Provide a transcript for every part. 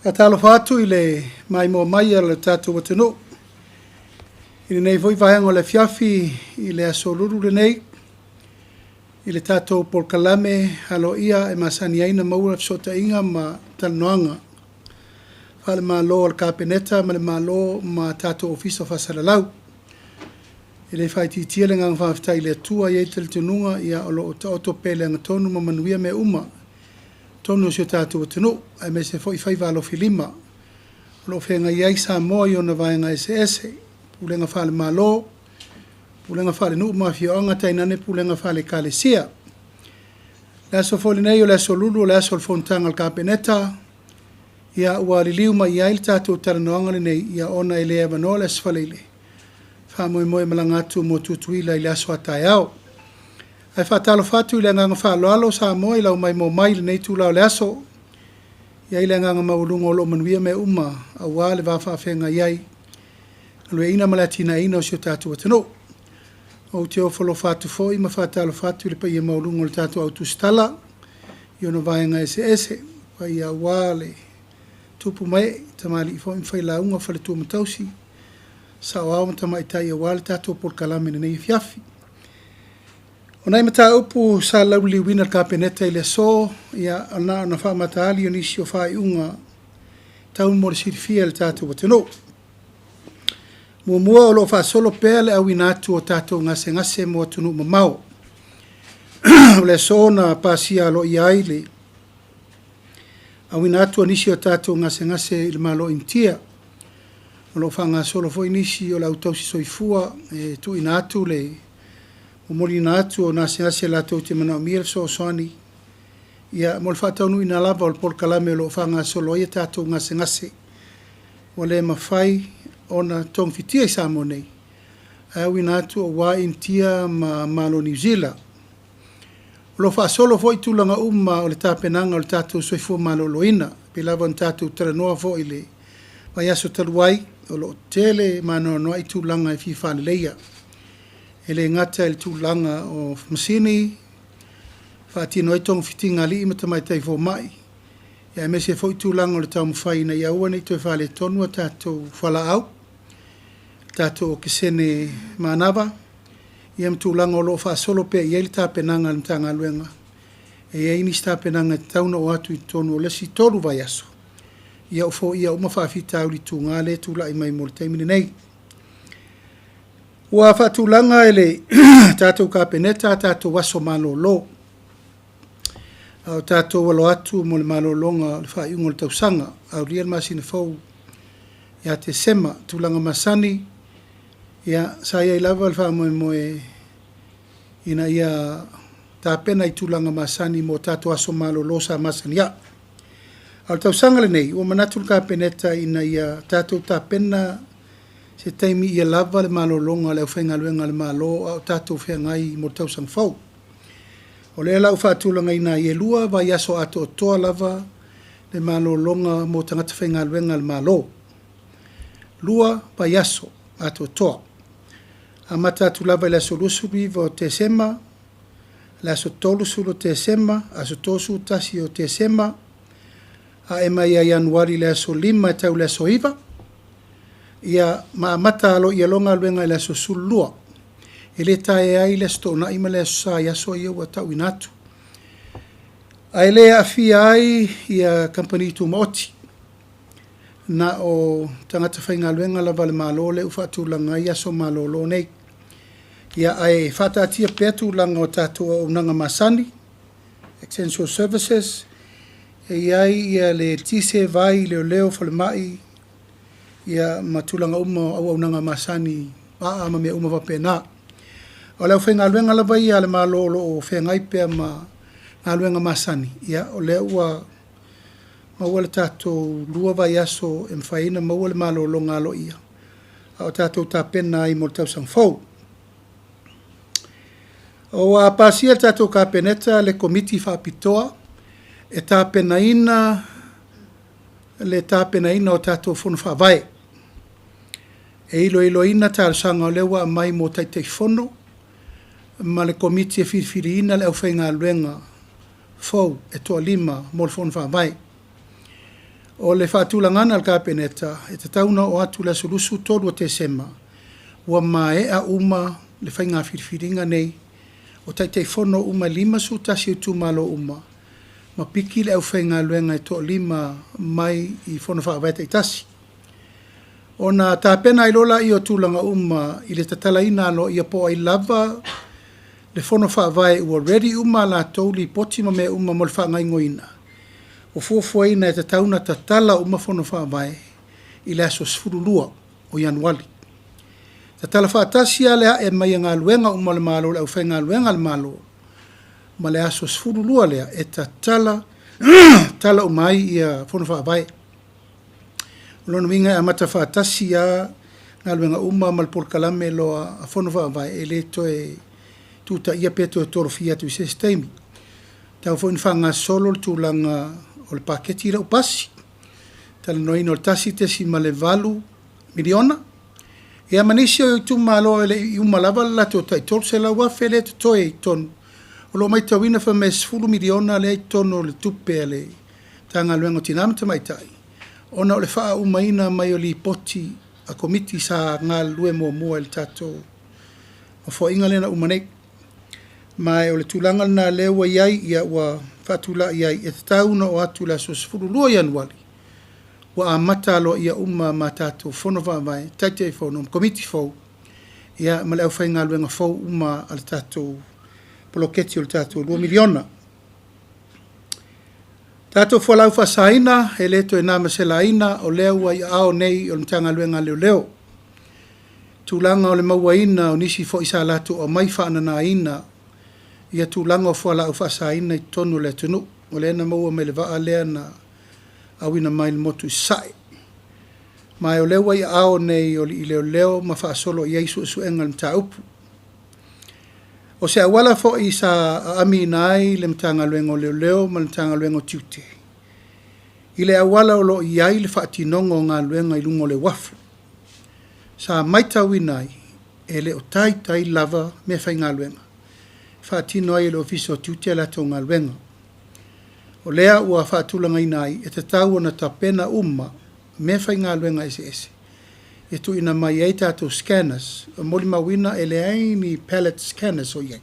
Faatalofa atu i le maimoa mai a le tatou atunuu i lenei foi vaega o le afiafi i le aso Lulu lenei i le tatou polokalame aloaia e masani ai ona maua fesootaiga ma talanoaga faale-Malo a le Kapeneta ma le Malo ma tatou Ofisa Faasalalau. E le faaitiitia le agaga faafetai i le Atua, e i ai le talitonuga ia o lo o taoto pea i le agatonu ma manuia mea uma i totonu o si o tatou atunuu, aemaise foi faiva alofilima o lo o feagai ai Samoa i ona vaega eseese, pulega faale-Malo, pulega faale-nuu ma afioaga, tainane pulega faale-Ekalesia. O le aso foi lenei o le aso Lulu o le aso o le Fonotaga a le Kapeneta, ia ua liliu mai i ai le tatou talanoaga lenei, ia ona e le avanoa le Aso Faraile, faamoemoe e malaga atu mo Tutuila i le aso a taeao. Ae faatalofa atu i le agaga faaaloalo Samoa i lau maimoa mai i lenei itula o le aso. E i ai le agaga maualuga o lo o manuia mea uma aua le va faafeagai ai, galueaiina ma le atinaeina o si o tatou atunuu. Ou te ofo alofa atu foi ma faatalofa atu i le paia maualuga o le tatou au tusitala i ona vaega eseese, paia aua le tupu ma ee, tamalii foi ma failauga, faletua ma tausi, saoao ma tamaitai aua le tatou polokalame i lenei afiafi. O nai mataupu sa lauliliuina e le Kapeneta i le aso, ia na ona faamataali o nisi o faaiuga tau mo le silafia e le tatou atunuu. Muamua, o lo o faasolo pea le auina atu o tatou gasegase mo atunuu mamao. O le aso na pasia aloaia ai le auina atu o nisi o tatou gasegase i le Malo o Initia. O lo o faagasolo foi nisi o le au tausi soifua e tuuina atu le momoliina atu o gasegase latou te manaomia le fesoasoani ia mo le faataunuuina lava o le polokalame o lo o faagasolo ai a tatou gasegase ua le mafai ona togafitia i Samoa nei ae auina atu aua Initia ma Malo Niu Sila. O lo o faasolo foi tulaga uma o le tapenaga o le tatou soifua maloloina, pei lava ona tatou talanoa foi i le vaiaso talu ai, o lo o tele ma anoanoai tulaga e fia faaleleia. E le gata i le tulaga o masini, faatino ai togafitiga a alii ma tamaitai fomai, aemaise foi tulaga o le taumafai ina ia aua ne i toe faaletonu a tatou fualaau, tatou okesene manava, ia ma tulaga o lo o faasolo pea i ai le tapenaga a le Matagaluega. E i ai nisi tapenaga e tatau ona oo atu i totonu o le isi 3 vaiaso, ia ua foia uma faafitauli tuga lea e tulai mai mo le taimi lenei. Ua faatulaga e le tatou Kapeneta a tatou aso malolo, a o tatou alo atu mo le malologa o le faaiuga o le tausaga, aulia le masina fou ia Tesema. Tulaga masani, ia, sa i ai lava le faamoemoe ina ia tapena i tulaga masani mo tatou aso malolo sa masani ai. A o le tausaga lenei, ua manatu le Kapeneta ina ia tatou tapena se taimi ia lava le malologa a le aufaigaluega a le Malo a o tatou feagai mo le tausaga fou. O lea la ua faatulagaina ai e 2 vaiaso atoatoa lava le malologa mo tagata faigaluega a le Malo. 2 vaiaso atoatoa. Amata atu lava i le aso 29 o Tesema, le aso 30 o Tesema, aso 31 o Tesema, ae mai ia Ianuari i le aso 5 e tau i le aso 9, ia ma amata aloaia loa galuega i le aso 12. E le taea ai le aso Toonai ma le aso Sa i aso ia ua tauina atu. Ae le aafia ai ia kamupani tumaoti. Na o tagata faigaluega lava a le Malo lea ua faatulaga ai aso malolo nei. Ia ae faataatia pea tulaga o tatou auaunaga masani, essential services, e i ai ia le eletise, vai, leoleo, falemai, ia ma tulaga uma o auaunaga masani, vaa ma mea uma faapena. O le aufaigaluega lava ia a le Malo o lo o feagai pea ma galuega masani, ia o lea ua maua le tatou 2 vaiaso e mafai ai ona maua le malologa aloaia, a o tatou tapena ai mo le tausaga fou. Ua pasia e le tatou Kapeneta le Komiti Faapitoa e tapenaina le tapenaina o tatou Fono Faavae e iloiloina talosaga o lea ua aumai mo Taitaifono ma le Komiti e filifiliina le aufaigaluega fou e toalima mo le Fono Faavae. O le faatulagaga a le Kapeneta, e tatau ona oo atu i le aso 23 o Tesema, ua maea uma le faiga filifiliga nei o Taitaifono uma e 51 o itumalo uma, ma piki le aufaigaluega e toalima mai i Fono Faavae taitasi. Ona tapena ai loa lea o tulaga uma i le tatalaina aloaia po o ai lava le Fono Faavae ua ready uma a latou lipoti ma mea uma mo le faagaoioiga, ua fuafuaina e tatau ona tatala uma Fono Faavae i le aso 12 o Ianuari. Tatala faatasi lava le ae mai o galuega uma a le Malo i le aufaigaluega a le Malo ma le aso 12 lea e tatala tatala uma ai Fono Faavae. O lona uiga e amata faatasi lava galuega uma ma le polokalame loa a Fono Faavae, e le toe tutaia pe toe tolofia atu i se isi taimi. E tatau foi ona faagasolo le tulaga o le paketi lea ua pasi, talanoaina o le $1.8 miliona, ia ma nisi o itumalo e le i uma lava le latou tai $300,000 lea e totoe i totonu. O lo o matauina fai mai e $10 miliona lea e i totonu o le tupe a le Matagaluega o Tina ma Tamaitai, ona o le faaaumaina mai o lipoti a Komiti sa galulue muamua i le tatou Nofoaiga lea na uma nei. Ma o le tulaga lena o lea ua i ai, ia ua faatulai ai, e tatau ona oo atu i le aso 12 o Ianuari, ua amata aloaia uma ma tatou Fono Faavae, Taitaifono ma Komiti fou, ia ma le aufaigaluega fou uma a le tatou poloketi o le tatou $2 miliona. Tatou fualaau faasaina, e le toe na ma se laina, o lea ua i aao nei o le Matagaluega a Leoleo. Tulaga o le mauaina o nisi foi sa latou aumai faananaina ia tulaga o fualaau faasaina i totonu o le atunuu. O lea na maua mai le vaa lea na auina mai le motu i Sasae. Ma o lea ua i aao nei o alii leoleo ma faasolo i ai suesuega o le mataupu. O se auala foi sa aamiina ai le Matagaluega o Leoleo ma le Matagaluega o Tiute i le auala o lo o i ai le faatinoga o galuega i luga o le uafu, sa matauina ai, e le o taitai lava meafaigaluega e faatino ai e le Ofisa o Tiute a latou galuega. O lea ua faatulagaina ai, e tatau ona tapena uma meafaigaluega eseese e tuuina mai ai tatou scanners. E molimauina e leai ni pallet scanners o i ai.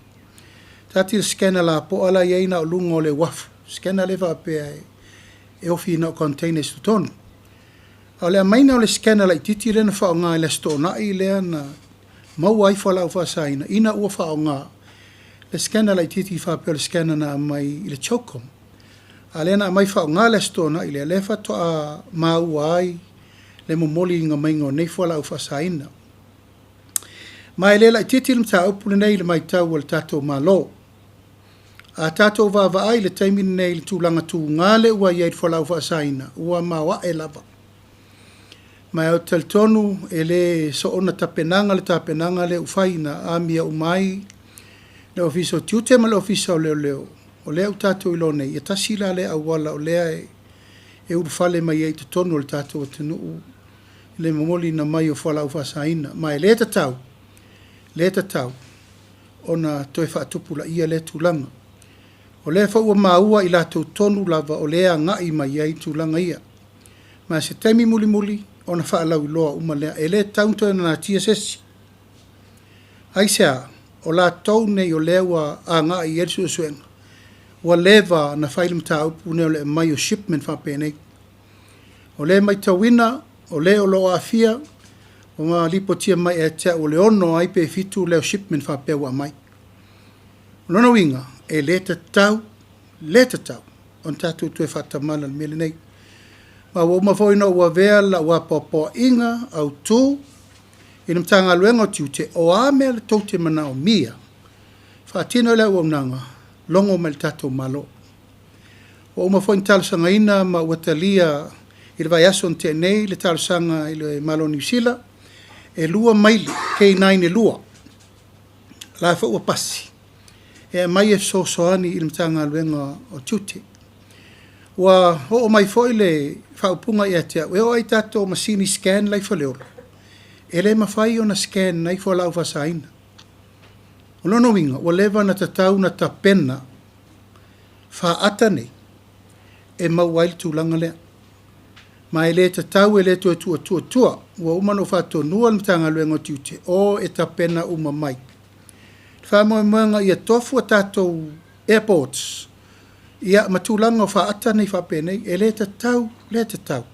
Tati le scanner lapoa la e i ai na o luga o le uafu, scanner lea faapea e ofi na o containers i totonu. A o le aumaiga o le scanner laitiiti lea na faaaoga i le Aso Toonai lea na maua ai fualaau faasaina, ina ua faaaoga le scanner laitiiti faapea o le scanner na aumai i le CHOGM. A o lea na aumai faaaoga i le Aso Toonai lea, lea faatoa maua ai le momoliina mai o nei fualaau faasaina. Ma e le laitiiti le mataupu lenei i le matau a le tatou Malo. A tatou vaavaai i le taimi lenei i le tulaga tuga lea ua i ai i le fualaau faasaina, ua maoae lava. Ma ou te talitonu e le soona tapenaga le tapenaga lea ua fai na amia uma ai le Ofisa o Tiute ma le Ofisa o Leoleo, o lea ua tatou iloa nei, e tasi la lea auala o lea e ulufale mai ai i totonu o le tatou atunuu le momoliina mai o fualaau faasaina. Ma e le tatau, le tatau ona toe faatupulaia lea tulaga. O lea foi ua maua i latou tonu lava o lea e agai mai ai tulaga ia. Ma o se taimi mulimuli ona faalauiloa uma lea. E le tatau ona toe natia se isi. Aisea? O latou nei o lea ua agai i ai le suesuega, ua leva ona fai le mataupu lenei o le aumai o shipment faapenei. O lea e matauina, o le o lo o aafia, ua lipotia mai ia te au o le 6 ai pe 7 lea o shipment faapea ua aumai. O lona uiga, e le tatau, le tatau ona tatou toe faatamala i le mea lenei. Ma ua uma foi ona ou avea lau apoapoaiga autu i le Matagaluega o Tiute, o a mea tou te manaomia e faatino ai le auaunaga, logo mai i le tatou Malo. Ua uma foi ona talosagaina ma ua talia i le vaiaso na tea nei le talosaga i le Malo o Niu Sila, e 2 maili K9 e 2, la foi ua pasi, e aumai e fesoasoani i le Matagaluega o Tiute. Ua oo mai foi le faaupuga ia te au, e oo lava i tatou masini scan la e i Faleolo, e le mafai ona scan ai fualaau faasaina. O lona uiga, ua leva ona tatau ona tapena faata nei e maua ai le tulaga lea. Ma e le tatau e le toe tuuatuatua. Ua uma ona ou faatonuina le Matagaluega o Tiute, o e tapena uma mai. Le faamoemoega ia tofu a tatou airports, ia ma tulaga o faata nei faapenei. E le tatau, le tatau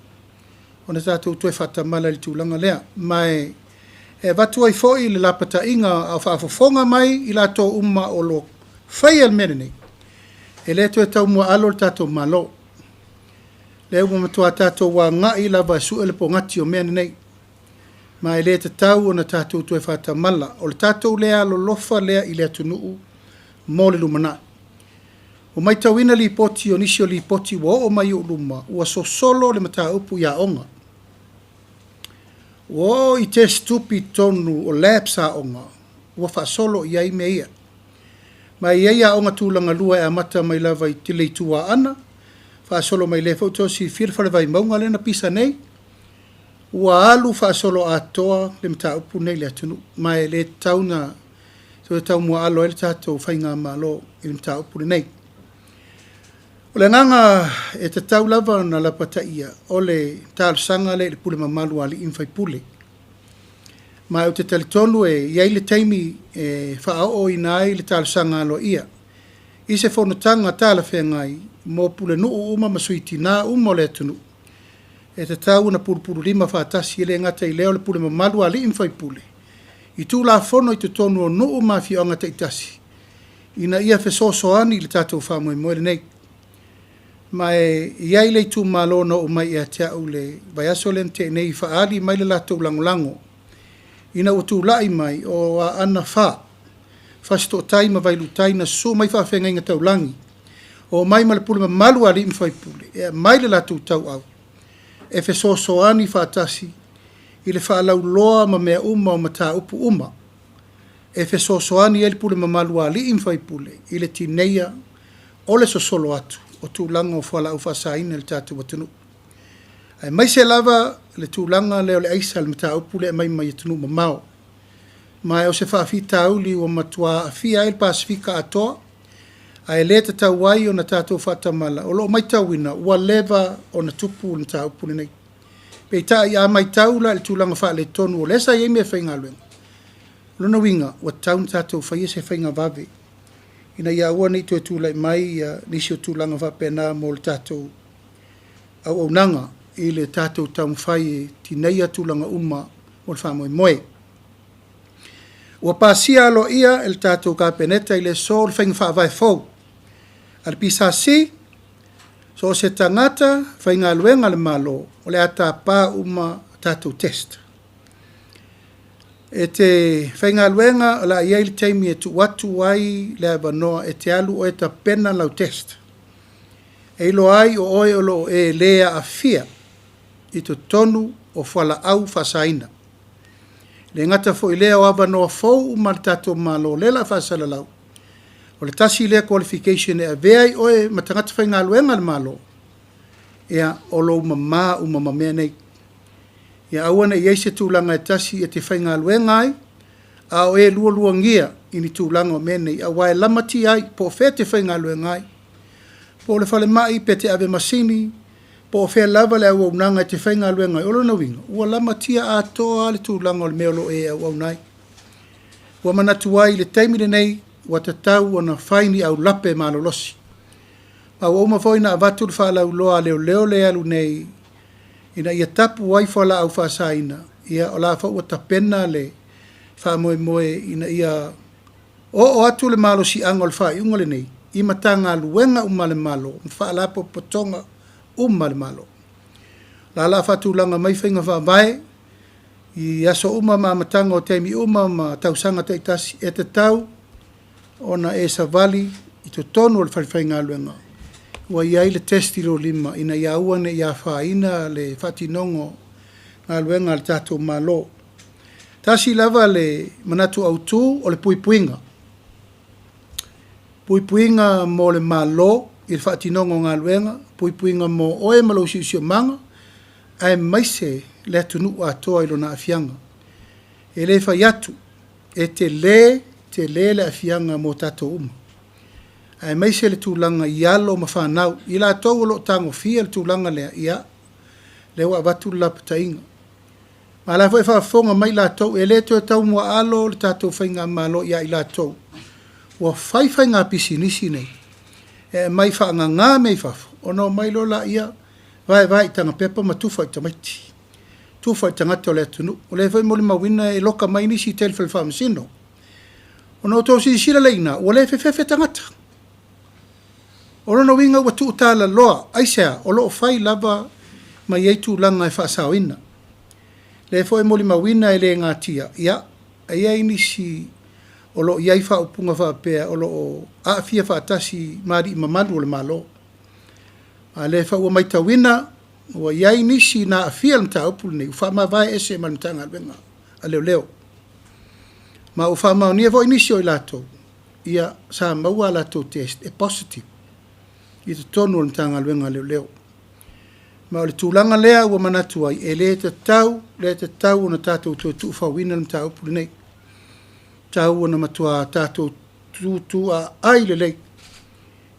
ona tatou toe faatamala i le tulaga lea. Ma e avatu ai foi le lapataiga a o faafofoga mai i latou uma o lo o faia le mea lenei, e le toe taumuaalo le tatou Malo. O lea ua matua tatou agai lava e sue le pogati o mea nei, ma e le tatau ona tatou toe faatamala. O le tatou le alolofa lea i le atunuu mo le lumanai. Ua matauina lipoti o nisi o lipoti ua oo mai i ou luma, ua sosolo le mataupu i aoga. Ua oo i test tupe i totonu o labs a aoga, ua faasolo i ai mea ia. Ma e i ai aoga tulagalua e amata mai lava i le Itu Aana, faasolo mai lea foi ua toe silafia le Fale Vaimauga lea na pisa nei, ua alu faasoloatoa le mataupu lenei i le atunuu, ma e le tatau ona toe taumuaalo ai le tatou faigamalo i le mataupu lenei. O le agaga e tatau lava ona lapataia, o le talosaga lea i le pule mamalu a alii ma faipule. Ma ou te talitonu e i ai le taimi e faaooina ai le talosaga aloaia i se fonotaga talafeagai mo pulenuu uma ma sui tina uma o le atunuu, e tatau ona pulupululima faatasi, e le gata i lea o le pule mamalu a alii ma faipule i Tulafono i totonu o nuu ma afioaga taitasi ina ia fesoasoani i le tatou faamoemoe lenei. Ma e i ai le itumalo na oo mai ia te au i le vaiaso lea na tea nei e faaali mai le latou lagolago ina ua tulai mai o Aana 4, Fasitootai ma Vailuutai na susu mai faafeagaiga taulagi, omai ma le pule mamalu a alii ma faipule e aumai le latou tauau e fesoasoani faatasi i le faalauloa ma mea uma o mataupu uma e fesoasoani ai le pule mamalu a alii ma faipule i le tineia o le sosolo atu o tulaga o fualaau faasaina i le tatou atunuu. Aemaise lava le tulaga lea o le aisa, le mataupu lea e aumai mai atunuu mamao. Ma o se faafitauli ua matua aafia ai le Pasefika atoa, ae le tatau ai ona tatou faatamala, o lo o matauina ua leva ona tupu le mataupu lenei. Peitai a matau la i le tulaga faaletonu o lea sa i ai meafaigaluega, o lona uiga, ua tatau ona tatou faia se faiga vave ina ia aua ne i toe tulai mai nisi o tulaga faapena mo le tatou auaunaga i le tatou taumafai e tineia tulaga uma o le faamoemoe. Ua pasia aloaia e le tatou Kapeneta i le aso le faiga faavae fou a le PSC, so o se tagata faigaluega a le Malo, o le a tapa uma tatou test. E te faigaluega o le a i ai le taimi e tuu atu ai le avanoa e te alu oe e tapena lau test. E iloa ai o oe o lo o e le aafia i totonu o fualaau faasaina. E le gata foi i lea o avanoa fou uma a le tatou Malo o lea o le a faasalalau, o le tasi lea qualification e avea ai oe ma tagata faigaluega a le Malo, ia, o lou mama uma ma mea nei. Ia aua ne i i ai se tulaga e tasi e te faigaluega ai, a o e lualuagia i ni tulaga o mea nei, aua e lamatia ai po o fea e te faigaluega ai, po o le falemai pe te ave masini, po o fea lava le auaunaga e te faigaluega ai. O lona uiga, ua lamatia atoa lava le tulaga o le mea o lo o e auauna ai. Ua manatu ai i le taimi lenei, ua tatau ona fai ni aulape malolosi. Ma ua uma foi ona avatu le faalauiloa a leoleo lea e alu nei ina ia tapu ai fualaau faasaina, ia o la foi ua tapena le faamoemoe ina ia oo atu le malosiaga o le faaiuga lenei i Matagaluega uma a le Malo ma Faalapotopotoga uma a le Malo. O la o le a faatulaga mai faiga faavae i aso uma ma amataga o taimi uma ma tausaga taitasi e tatau ona e savali i totonu o le falefaigaluega ua i ai le test i lou lima ina ia aua ne i afaina le faatinoga o galuega a le tatou Malo. Tasi lava le manatu autu o le puipuiga. Puipuiga mo le Malo i le faatinoga o galuega, puipuiga mo oe ma lou siosiomaga, aemaise le atunuu atoa i lona aafiaga. E le fai atu, e tele tele le aafiaga mo tatou uma, aemaise le tulaga i alo ma fanau, i latou o lo o tagofia le tulaga lea, ia, lea ua avatu le lapataiga. Ma o la foi e faafofoga mai latou, e le toe taumuaalo le tatou Faigamalo ia i latou ua fai faiga pisinisi nei, e aumai faagaga mea i fafo, ona omai loa laia vaevae i tagapepa ma tufa i tamaiti, tufa i tagata o le atunuu. O lea foi e molimauina e loka mai nisi i tele o fale faamasino. Ona outou silasila lea i ina, ua le fefefe tagata. O lona uiga ua tuutalaloa. Aisea? O lo o fai lava ma i ai tulaga e faasaoina. O lea foi e molimauina e le natia, ia, e i ai nisi o lo o i ai faaupuga faapea o lo o aafia faatasi ma alii mamalu o le Malo. A o lea foi ua matauina ua i ai nisi na aafia i le mataupu lenei ua faamavae ese ma le Matagaluega a Leoleo. Ma ua faamaonia foi nisi o i latou, ia, sa maua a latou test e positive i totonu o le Matagaluega a Leoleo. Ma o le tulaga lea ua manatu ai, e le tatau, le tatau ona tatou toe tuufauina le mataupu lenei. E tatau ona matua tatou tutuaai lelei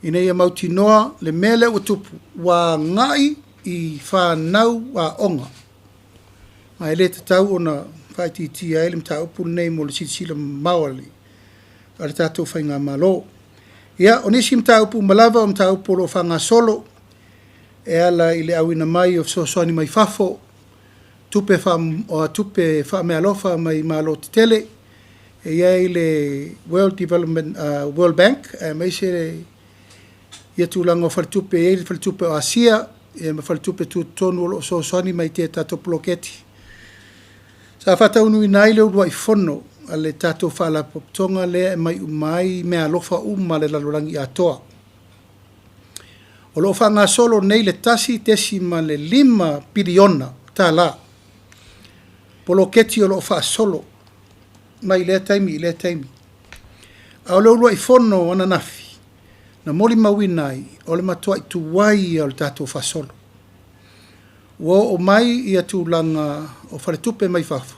ina ia mautinoa le mea lea ua tupu, ua agai i fanau aoga, ma e le tatau ona faaitiitia ai le mataupu lenei mo le silasila mamao a le tatou Faigamalo. Ia, o nisi mataupu uma lava o mataupu o lo o faagasolo e ala i le auina mai o fesoasoani mai fafo, tupe, o tupe faameaalofa mai Malo tetele, e i ai le World Development, World Bank, aemaise ia tulaga o faletupe, e i ai le faletupe o Asia, ia ma faletupe tutotonu o lo o fesoasoani mai i tatou poloketi. Sa faataunuuina ai le uluai fono a le tatou faalapotopotoga lea e aumai uma ai meaalofa uma a le lalolagi atoa. O lo o faagasolo nei le $1.5 piliona poloketi o lo o faasolo mai lea taimi i lea taimi. A o le uluai fono ananafi, na molimauina ai, o le matuai tuai ia o le tatou faasolo. Ua oo mai ia tulaga o faletupe mai fafo,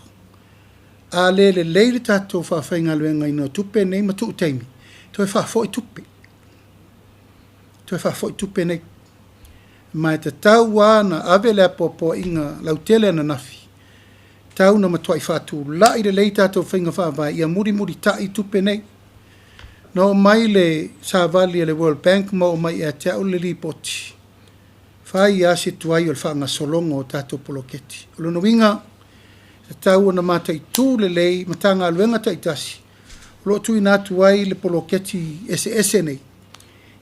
a le lelei le tatou faafaigaluegaina o tupe nei ma tuu taimi, toe faafoi tupe, toe faafoi tupe nei. Ma e tatau lava ona ave le apoapoaiga lautele ananafi, e tatau ona matuai faatulai lelei tatou faiga faavae ia mulimulitai tupe nei. Na oo mai le savali a le World Bank ma oo mai ia te au le lipoti, fai lava si tuai o le faagasologa o tatou poloketi. O lona uiga, e tatau ona mataitu lelei Matagaluega taitasi o lo o tuuina atu ai le poloketi eseese nei,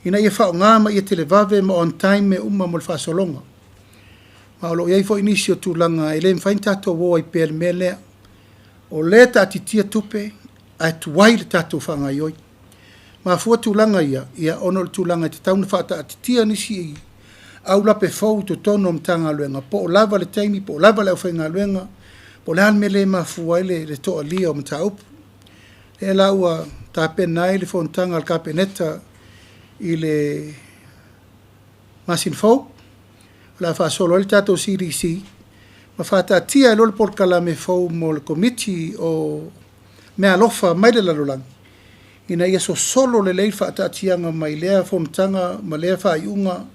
ina ia faaaoga ma ia televave ma on time mea uma mo le faasologa. Ma o lo o i ai foi nisi o tulaga e le mafai ona tatou o ai pea i le mea lea, o lea e taatitia tupe ae tuai le tatou faagaoioi. E mafua tulaga ia, ia ona o le tulaga e tatau ona faataatitia nisi aulape fou i totonu o Matagaluega, po o lava le taimi, po o lava le aufaigaluega, po o le a le mea lea e mafua ai le toalia o mataupu. O lea la ua tapena ai le fonotaga a le Kapeneta i le masina fou, o le a faasolo ai le tatou CDC ma faataatia ai loa le polokalame fou mo le Komiti o Meaalofa mai le lalolagi, ina ia sosolo lelei le faataatiaga mai lea fonotaga ma lea faaiuga,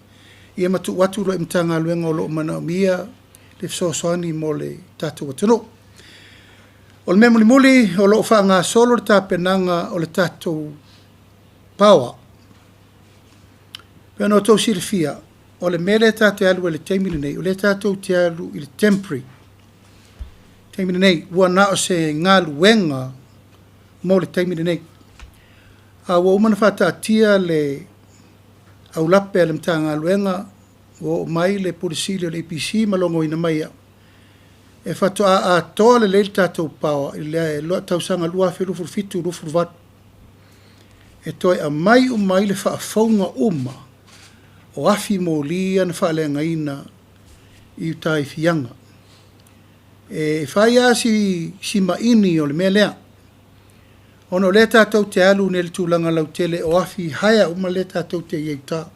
ia ma tuu atu loa i Matagaluega o lo o manaomia le fesoasoani mo le tatou atunuu. O le mea mulimuli, o lo o faagasolo le tapenaga o le tatou power. E pei ona outou silafia, o le mea lea tatou te alu ai i le taimi lenei, o lea tatou te alu i le temporary taimi lenei, ua na o se galuega mo le taimi lenei. A ua uma ona faataatia le aulape a le Matagaluega, ua oo mai le Pule Sili o le EPC ma logoina mai au, e faatoa atoa lelei le tatou power i le tausaga 2027/2028. E toe aumai uma ai le faafouga uma o afi moli ia na faaleagaina i uta i Fiaga. E fai lava si maini o le mea lea, ona o lea tatou te alu nei i le tulaga lautele o afi hire uma lea tatou te i ai i uta.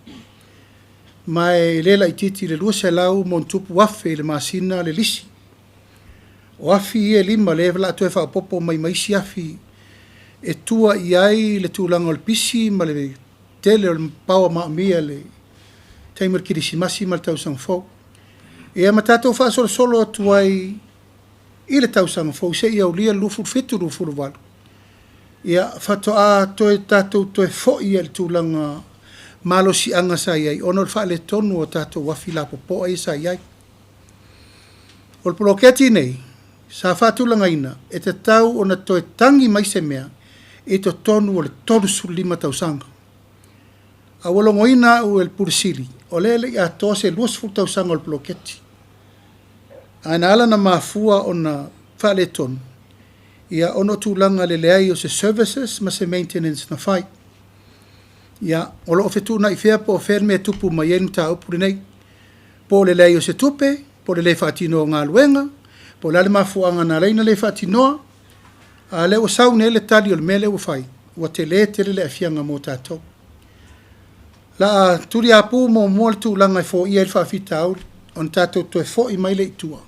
Ma e le laitiiti le 200+ afe i le masina le lisi. O afi ia e 5 lea o le a toe faaopoopo mai ma isi afi e tua i ai le tulaga o le pisi ma le tele o le paoa maomia i le taimi o le Kerisimasi ma le Tausaga Fou. Ia ma tatou faasolosolo atu ai i le tausaga fou seia aulia le 27, 28, ia faatoa toe tatou toe foi i le tulaga malosiaga sa i ai ona o le faaletonu o tatou afi lapopoa ia sa i ai. O le poloketi nei sa faatulagaina e tatau ona toe tagi mai se mea i totonu o le 35 tausaga. A ua logoina au e le Pule Sili, o lea e le i atoa se 20 tausaga o le poloketi. Ae na ala ona mafua ona faaletonu, ia ona o tulaga i le leai o se services ma se maintenance na fai. Ia, o lo o fetuunai pea po o fea le mea e tupu mai ai le mataupu lenei. Po o le leai o se tupe, po o le le faatinoa o galuega, po o le a le mafuaaga na ala ai ona le faatinoa, a o lea ua sau nei le tali o le mea lea ua fai, ua tele tele le aafiaga mo tatou. O le a tuliaupu muamua le tulaga e foia ai le faafitauli ona tatou toe foi mai lea i tua,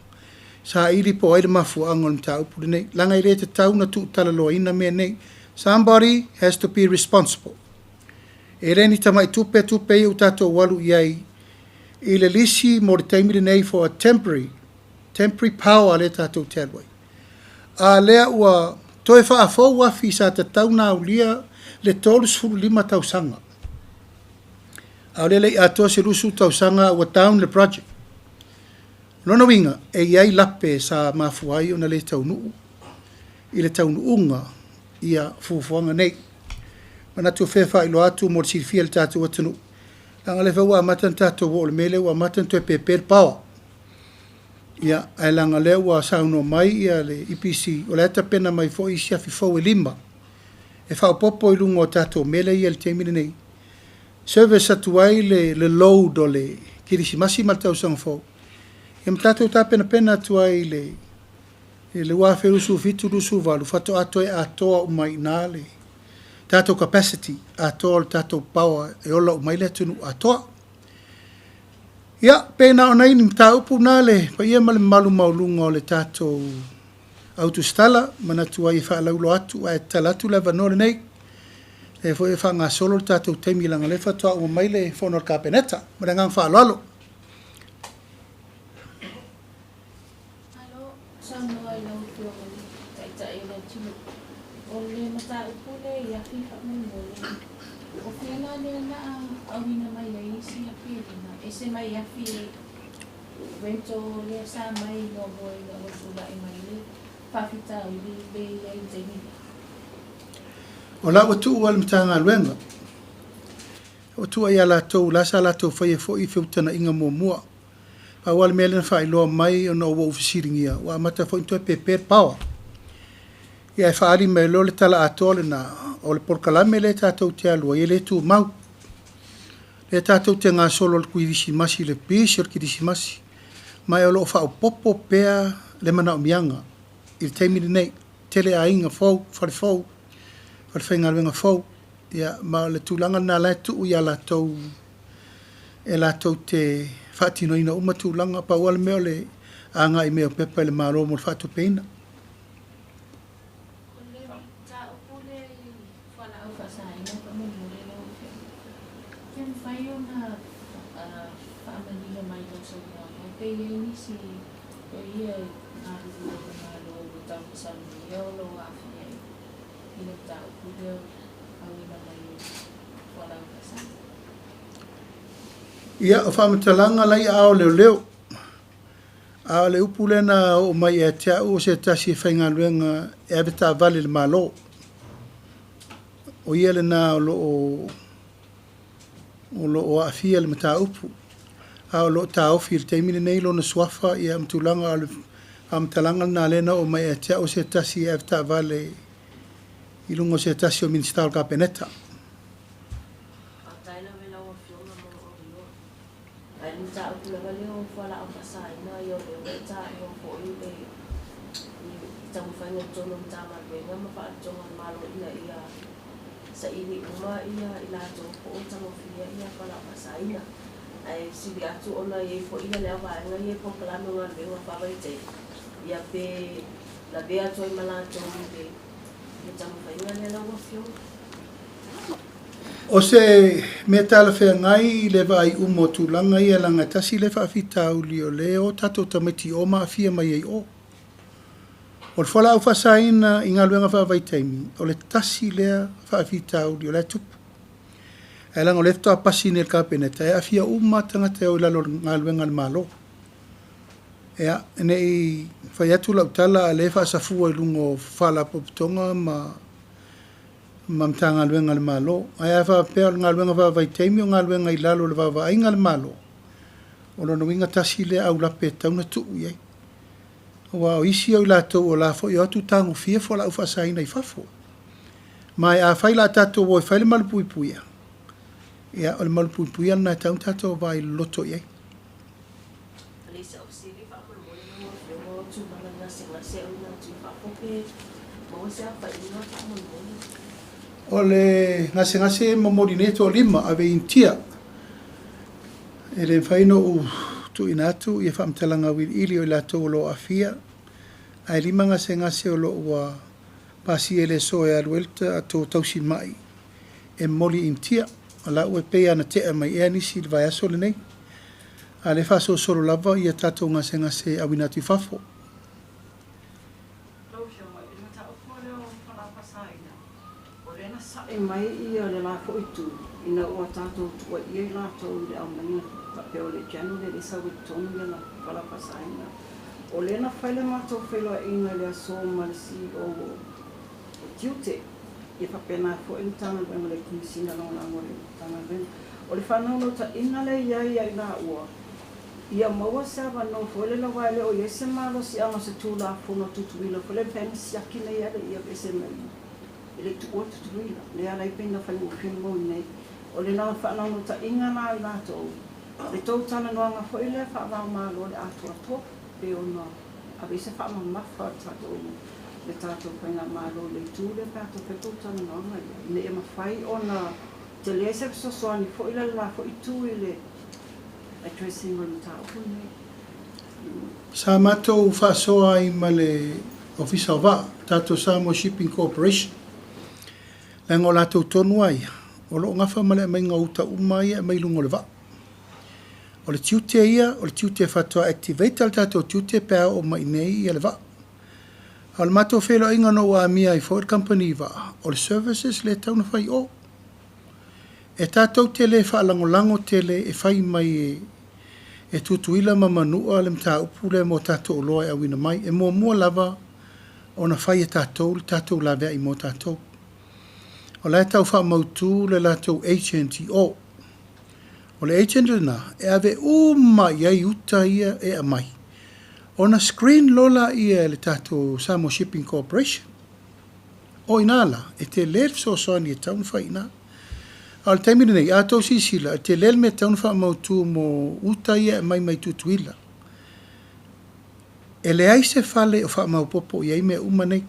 saili po o ai le mafuaaga o le mataupu lenei, leaga e le tatau ona tuutalaloaina mea nei. Somebody has to be responsible. E le ni tamai tupe tupe ia ua tatou alu i ai i le lisi mo le taimi lenei for a temporary, temporary power lea tatou te alu ai. A lea ua toe faafou afi sa tatau ona aulia le 35 tausaga. A o lea e le i atoa se 20 tausaga ua down le project. O lona uiga, e i ai lape sa mafua ai ona le taunuu i le taunuuga ia fuafuaga nei. Manatu e fia faailoa atu mo le silafia e le tatou atunuu, leaga o lea foi ua amata ona tatou oo i le mea lea ua amata ona toe pepe le paoa. Ia, ae leaga o lea ua saunoa mai ia le EPC, o la e tapena mai foi isi afi fou e 5 e faaopoopo i luga o tatou mea lea e i ai i le taimi lenei. Service atu ai le load o le Kerisimasi ma le Tausaga Fou, ia ma tatou tapenapena atu ai i le 2027, 2028 faatoa toe atoa uma ai i ina le tatou capacity atoa o le tatou power e ola uma ai le atunuu atoa. Ia, pe na o nai mataupu na le paia ma le mamalu maualuga o le tatou autusitala, manatu ai e faalauiloa atu ae tatala atu le avanoa lenei. O lea foi e faagasolo le tatou taimi leaga o lea faatoa uma mai le fono a le Kapeneta. Ma le agaga faaaloalo. Malo saunoa i lau Afioga i le Taitai o le atunuu. O le mataupu lea i afi faamolemole, o fea la lea o le a auina mai ai isi afi e 5, ese mai afi rental lea sa mai muamua ina ua tulai mai le faafitauli lea i ai i le taimi lea? O la ua tuu lava i le Matagaluega, ua tuu lava ia latou, la sa latou faia foi feutagaiga muamua. Pau lava le mea lea na faailoa mai ona ua ou fesiligia, ua amata foi ona toe pepe le paoa. Ia ae faaali mai loa le tala atoa lena, o le polokalame lea tatou te alu ai, e le tumau. O lea tatou te gasolo i le kerisimasi i le pisi o le kerisimasi, ma o lo o faaopoopo pea le manaomiaga i le taimi lenei. Tele aiga fou, fale fou, falefaigaluega fou, ia ma o le tulaga lena o la e tuu ia latou e latou te faatinoina uma tulaga. Pau lava le mea o le agai mai o pepa i le Malo mo le faatupeina. O le mataupu lea i fualaau faasaina faamolemole lau Afioga, pe mafai ona faamanino mai i lau saunoaga pe i ai nisi o ia e galulue i le Malo ua tau na saunoia o lo o aafia i le mataupu lea o le auina mai o fualaau faasaina. Ia, o faamatalaga la i aao o leoleo. A o le upu lea na oo mai ia te au o se tasi e faigaluega e avetaavale i le Malo. O ia lena o lo o aafia i le mataupu. A o lo o taofi i le taimi lenei lona suafa ia ma tulaga o le faamatalaga lena lea na oo mai ia te au o se tasi e avetaavale i luga o se tasi o Minisita o le Kapeneta. Faafetai lava i lau Afioga mo lou avanoa. Ae o le mataupu lava lea o fualaau faasaina, ia o lea ua e taua foi le taumafaiga i totonu o Matagaluega ma Faalapotopotoga a le Malo ina ia saili uma i latou po o tagofia fualaau faasaina. Ae fesili atu ona e i ai foi lea vaega ia i polokalame o galuega faavaitaimi, ia pe lavea atu ai ma latou i le le taumafaiga lea lau Afioga. O se mea talafeagai i le vaai uma o tulaga ia leaga e tasi lea faafitauli o lea e o tatou tamaiti i o ma aafia mai ai i o. O le fualaau faasaina i galuega faavaitaimi, o le tasi lea faafitauli o la e tupu. Ae leaga o lea faatoa pasi nei e le Kapeneta, e aafia uma lava tagata e o i lalo o galuega a le Malo. Ia, ne i fai atu lau tala a o lea e faasafua i luga o Faalapotopotoga ma Matagaluega a le Malo. Ae a faapea o le galuega faavaitaimi o galuega i lalo o le vaavaaiga a le Malo, o lona uiga tasi lea aulape e tatau ona tuu i ai. Aua o isi o i latou o la foi e o atu tagofia fualaau faasaina i fafo. Ma afai o le a tatou o e fai le malupuipuia, ia o le malupuipuia lena e tatau ona tatou vaai loloto i ai. Alisa, o fesili faamolemole lau Afioga o tulaga i gasegase auina atu i fafo pe maua se aofaiga faamolemole. O le gasegase e momoli nei e toalima ave i Initia. E le mafai ona ou tuuina atu ia faamatalaga auiliili o i latou o lo o aafia, ae lima gasegase o lo o ua pasia i le aso e alu ai le tatou tausimai e momoli i Initia. O la ua pei lava ona tea mai ea nisi i le vaiaso lenei, a o lea e faasolosolo lava ia tatou gasegase e auina atu i fafo. Lau Afioga, i le mataupu lea o fualaau faasaina, o lea na sa'i mai le la foi itu ina ua tatou tuuaia i latou i le aumaiga faapea o le channel lea e sau ai i totonu ia fualaau faasaina. O lea na fai le matou feiloaiga i le aso ma le CEO o Tiute, ia faapena foi le Matagaluega o le Komesina Lagolago a le Matagaluega. O le faanaunautaiga lea e i ai ia i laua, ia maua se avanoa foi lele aua e le o i ai se malosiaga o se Tulafono Tutuila foi lea e mafai ona siaki nei e le aveese mai e le i tuua Tutuila, lea e ala ai pei ona faigofie ona maua i inei. O le faanaunautaiga la o i latou, le tou talanoaga foi lea faava-o-Malo i le atoatoa, pe ono ave i ai se faamamafa a le tatou le tatou Faigamalo i le itu lea pe a toe fai tou talanoaga ia, ina ia mafai ona tele se fesoasoani foi la i le la foi itu i le addressing o le mataupu lenei. Sa matou faasoa ai ma le Ofisa o Vaa, tatou Samoa Shipping Corporation, leaga o latou tonu lava ia o lo o gafa ma le aumaiga o uta uma ia e aumai i luga o le vaa. O le tiute ia, o le tiute faatoa activate le tatou tiute pe a oo mai i inei ia le vaa. A o le matou feiloaiga na ou amia ai foi le kamupani vaa, o le services lea e tatau ona fai i o. E tatou te le faalagolago tele e fai mai e Tutuila ma Manua le mataupu lea mo tatou oloa e auina mai. E muamua lava ona fai e tatou le tatou laveai mo tatou. O la e tau faamautu le latou agent i o. O le agent lena e ave uma i ai uta ia e aumai, ona screen loa laia e le tatou Samoa Shipping Corporation. O i ina la, e tele le fesoasoani e tatau ona fai i ina. A o le taimi lenei, a outou silasila, e tele le mea e tatau ona faamautu mo uta ia e aumai mai Tutuila. E leai se fale o faamaopoopo i ai mea uma nei.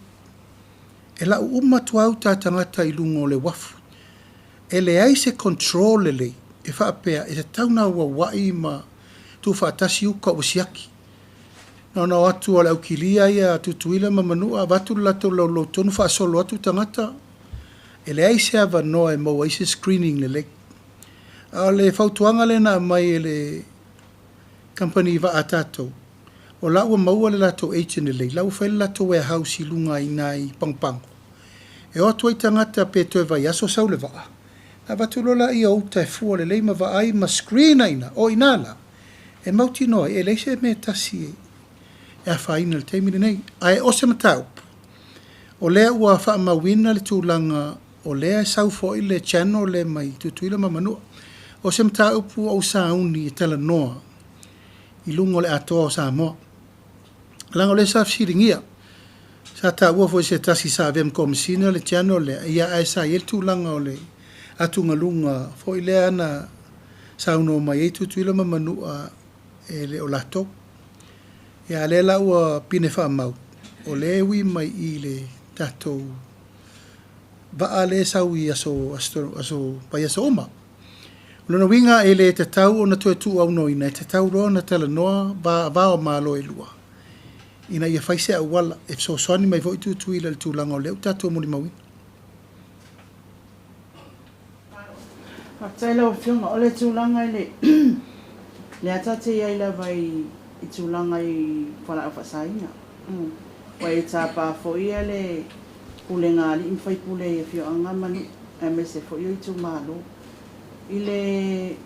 E lau uma atu lava uta a tagata i luga o le uafu. E leai se control lelei e faapea e tatau ona auauai ma tuufaatasi uta ua siaki. Na ona o atu lava o le au kilia ia a Tutuila ma Manua avatu le latou loulou tonu faasolo atu tagata, e leai se avanoa e maua ai se screening lelei. A o le fautuaga lea na aumai e le kamupani vaa a tatou, o la ua maua le latou agent lelei, la ua fai le latou warehouse i luga i ina i Pagopago, E o atu ai tagata pe toe vaiaso sau le vaa, ona avatu loa laia o uta e fua lelei ma vaai ma screen ai ina, o ina la, e mautinoa ai e leai se mea e tasi e afaina i le taimi lenei. Ae o se mataupu, o lea ua faamauina le tulaga o lea e sau foi le channel lea mai Tutuila ma Manua. O se mataupu ua ou sauni e talanoa i luga o le atoa o Samoa. Leaga o lea sa fesiligia, sa taua foi e se tasi sa avea ma Komesina le channel lea, ia ae sa i ai le tulaga o le atugaluga foi lea na saunoa mai ai Tutuila ma Manua e le o latou. Ia a o lea la ua pine faamau, o lea e ui mai i le tatou vaa lea e sau i aso, aso, vaiaso uma. O lona uiga e le tatau ona toe tuuaunoaina, e tatau loa ona talanoa va o Malo e lua. ina ia fai se auala e fesoasoani mai foi Tutuila i le tulaga o lea ua tatou molimauina. Faafetai lau Afioga. O le tulaga i le lea ta te i ai lava i tulaga i fualaau faasaina. Ua e tapa foi le pulega a alii ma faipule i afioaga ma nuu aemaise foi o itumalo i le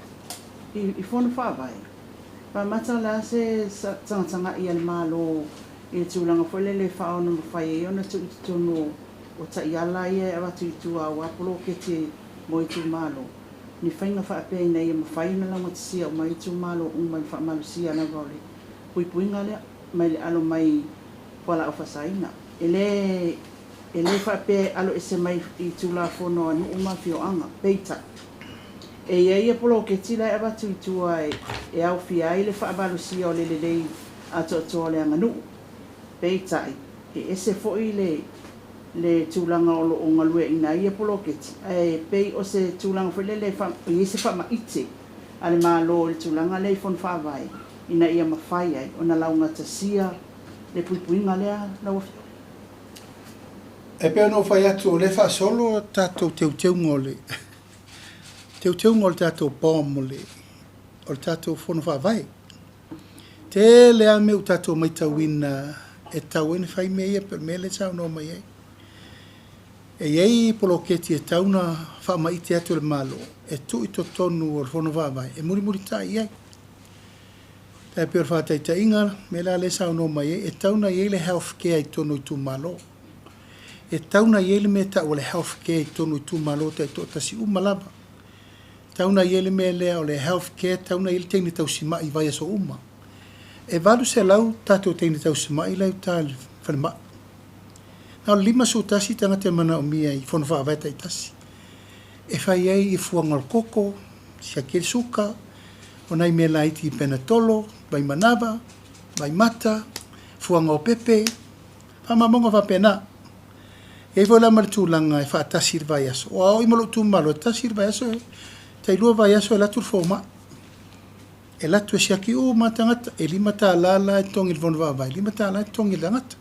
i fono faavae. Faamata o le a se tagatagai a le Malo i le tulaga foi lele e faaono mafai ai ona tuu i totonu o taiala ia e avatu i tua aua poloketi mo itumalo, ni faiga faapea ina ia mafai ona laugatasia uma ai itumalo uma i le faamalosia lava o le puipuiga lea mai le alo mai fualaau faasaina. E le e le faapea e alo ese mai i Tulafono a nuu ma afioaga. Peitai, e i ai ia poloketi la e avatu i tua e aofia ai le faamalosia o le lelei atoatoa o le aganuu. Peitai, e ese foi le le tulaga o lo o galueaiina ai ia poloketi, ae pei o se tulaga foi lele e i ai se faamaite a le Malo i le tulaga lea i Fono Faavae ina ia mafai ai ona laugatasia le puipuiga lea lau Afioga. E pei ona ou fai atu o lea e faasolo a tatou teuteuga o le teuteuga o le tatou BOM o le o le tatou Fono Faavae. Tele lava mea ua tatou matauina e tatau ai ona fai mea ia pei o le mea lea e saunoa mai ai. E i ai poloketi e tatau ona faamaite atu e le Malo e tuu i totonu o le Fono Faavae e mulimulitai i ai. E pei o le faataitaiga, le mea la lea e saunoa mai ai, e tatau ona i ai le health care i totonu o itumalo. E tatau ona i ai le mea e tau o le health care i totonu o itumalo taitoatasi uma lava. E tatau ona i ai le mea lea o le health care, e tatau ona i ai le teine tausimai i vaiaso uma. E 800 tatou teine tausimai la e i uta i le falemai. Na o le 51 tagata e manaomia i fono faavae taitasi e fai ai fuaga o le koko, siaki ai le suka, o nai mea laiti penatolo, vaimanava, vaimata, fuaga o pepe, faamaumauga faapena. E i ai foi la ma le tulaga e faatasi i le vaiaso. Aua o au ma lou itumalo, e tasi le vaiaso, tai lua vaiaso e alu atu le fomai. E alu atu e siaki uma lava tagata, e $5 la e totogi i le fono faavae, $5 e totogi i le tagata.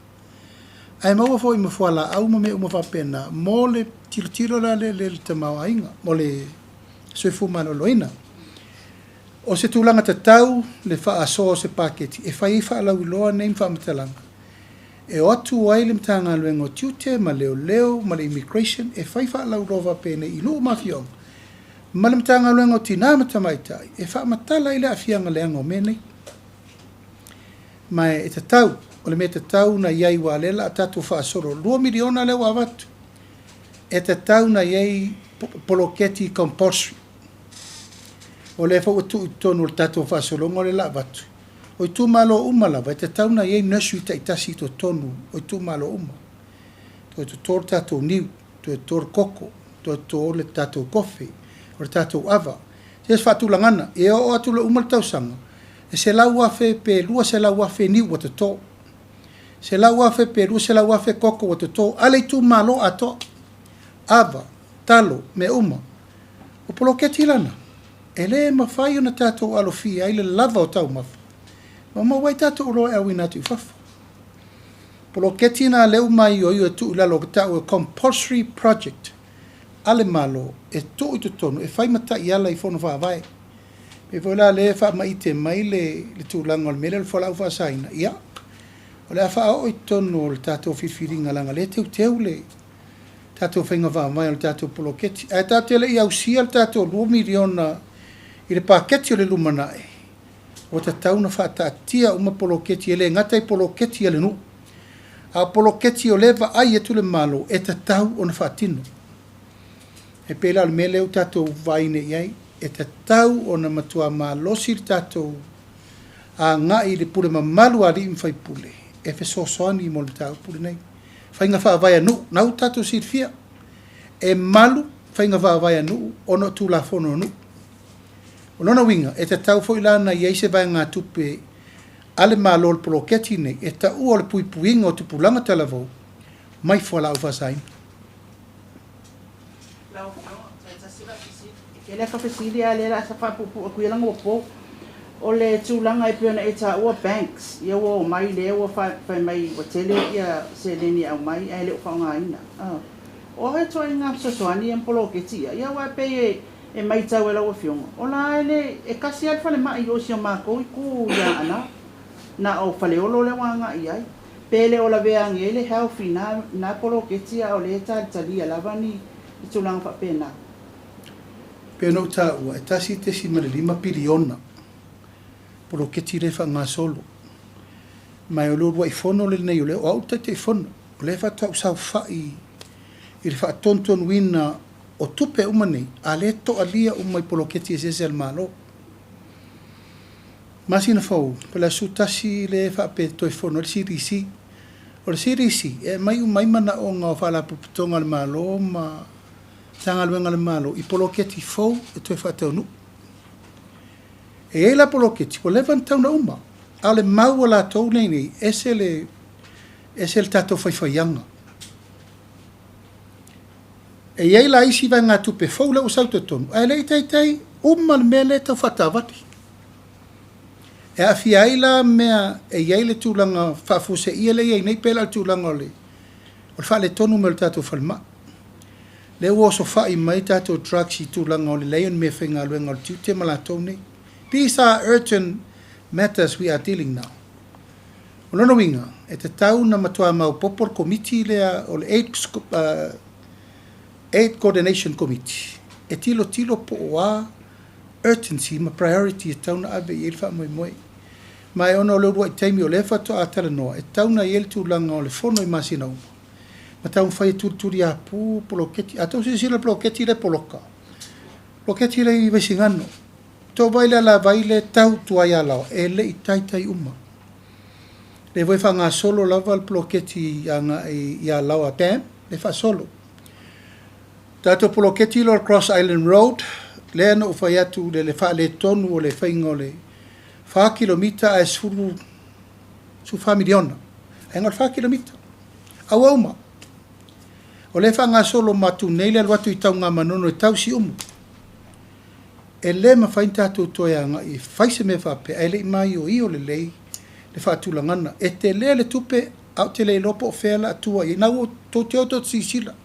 Ae maua foi ma fualaau ma mea uma faapena mo le tilotilo la lea i le tamaoaiga, mo le soifua maloloina. O se tulaga tatau le faasoa o se paketi e fai ai faalauiloa nei ma faamatalaga e o atu ai le Matagaluega o Tiute ma Leoleo ma le Immigration e fai faalauiloa faapenei i nuu ma afioaga ma le Matagaluega o Tina ma Tamaitai e faamatala ai le aafiaga leaga o mea nei. Ma e tatau, o le mea tatau ona i ai aua o lea o le a tatou faasolo, $2 miliona lea ua avatu, e tatau ona i ai poloketi compulsory. O lea foi ua tuu i totonu o le tatou faasologa o lea o le a avatu, o itumalo uma lava e tatau ona i ai nursery taitasi i totonu o itumalo uma. Toe toto le tatou niu, toe toto le koko, toe toto le tatou kofe, o le tatou ava. Se se faatulagana, e oo atu loa uma le tausaga, e 100,000 pe 200,000 niu ua toto. 100,000 pe 200,000 koko ua toto a le itumalo atoa. Ava, talo, mea uma. O poloketi lana, e le mafai ona tatou alofia ai le lava o taumafa ma maua ai tatou oloa e auina atu i fafo. Poloketi na lea ua maioio e tuu i lalo o tau e compulsory project a le Malo e tuu i totonu e fai ma taiala i fono faavae. Pei foi la lea e faamaite mai le le tulaga o le mea lea o le fualaau faasaina, ia, o le a faaoo i totonu o le tatou filifiliga leaga o lea e teuteu le tatou faiga faavae o le tatou poloketi. Ae tatou te le i ausia le tatou $2 miliona i le paketi o le lumanai, ua tatau ona faataatia uma poloketi, e le gata i poloketi a le nuu, a o poloketi o lea e vaai atu le Malo e tatau ona faatino. E pei la o le mea lea ua tatou vaai nei i ai, e tatau ona matua malosi le tatou agai i le pule mamalu a alii ma faipule e fesoasoani mo le mataupu lenei. Faiga faavae a nuu, na ua tatou silafia, e malu faiga faavae a nuu ona o Tulafono a nuu. O lona uiga, e tatau foi la ona i ai se vaegatupe a le Malo i le poloketi lenei e taua o le puipuiga o tupulaga talavou mai fualaau faasaina. Lau Afioga, toe tasi lau fesili. E tele ata fesili a o lea o le a faapuupuu atu ia leaga ua po. O le tulaga e pei ona e taua banks, ia ua omai lea ua fai mai ua tele ia seleni e aumai ae le o faaaogaina. O a ituaiga fesoasoani ia ma poloketi ia, ia aua e pei e e matau e lau Afioga, o la e le, e tasi lava le falemai i o i si o matou itu i Aana, na o Faleolo lea ua agai i ai. Pe le o lavea ane ai le health i na, na poloketi a o lea e talitalia lava ni tulaga faapena. Pei ona ou taua, e 1.5 piliona poloketi lea e faagasolo. Ma o le uluai fono lenei o lea, o au le Taitaifono, o lea faatoa ou saofai i le faatonutonuina o tupe uma nei, a lea e toalia uma i poloketi eseese a le Malo. Masina fou, po o le aso 11 lea e faapea e toe fono ai le CDC. O le CDC, e aumai uma ai manaoga o Faalapotopotoga a le Malo ma Matagaluega a le Malo i poloketi fou e toe faataunuu. E i ai la poloketi ua leva ona tatau ona uma, a o le mau a latou nei nei, ese le, ese le tatou faifaiaga. E i ai la isi vaegatupe fou lea ua sau i totonu, ae le i taitai uma le mea lea e tau faataavali. E aafia ai la mea e i ai le tulaga faafuaseia lea e i ai nei, pei la o le tulaga o le faaletonu mai o le tatou falemai. Lea ua osofai mai tatou drugs i tulaga o le leai o ni meafaigaluega o le tiute ma latou nei. These are urgent matters we are dealing now. O lona uiga, e tatau ona matua maopoopo le Komiti lea o le Aid Coordination Committee e tilotilo po o a urgency ma priority e tatau ona ave i ai le faamoemoe. Ma e ona o le uluai taimi o lea faatoa talanoa, e tatau ona i ai le tulaga o le fono i masina uma, ma taumafai e tulituliapu poloketi. A tou silasila i le poloketi lea e poloka, poloketi lea i Vaisigano, tou vaai i le alavai lea e tau i tua i Alaoa, e le i taitai uma. Lea foi e faagasolo lava le poloketi agai i Alaoa Dam, lea e faasolo. Tatou poloketi lea o le Cross Island Road, lea na ou fai atu i le faaletonu o le faiga o le 4 kilomita ae 14 miliona. Ae na o le 4 kilomita. A ua uma. O lea e faagasolo atu nei le alu atu i Tanugamanono e tau i Siumu. E le mafai ona tatou toe agai e fai se mea faapea ae le i maioio lelei le faatulagaga. E tele le tupe ae ou te le iloa po o fea o le a tua i ai. Na ua tou te o tou te silasila,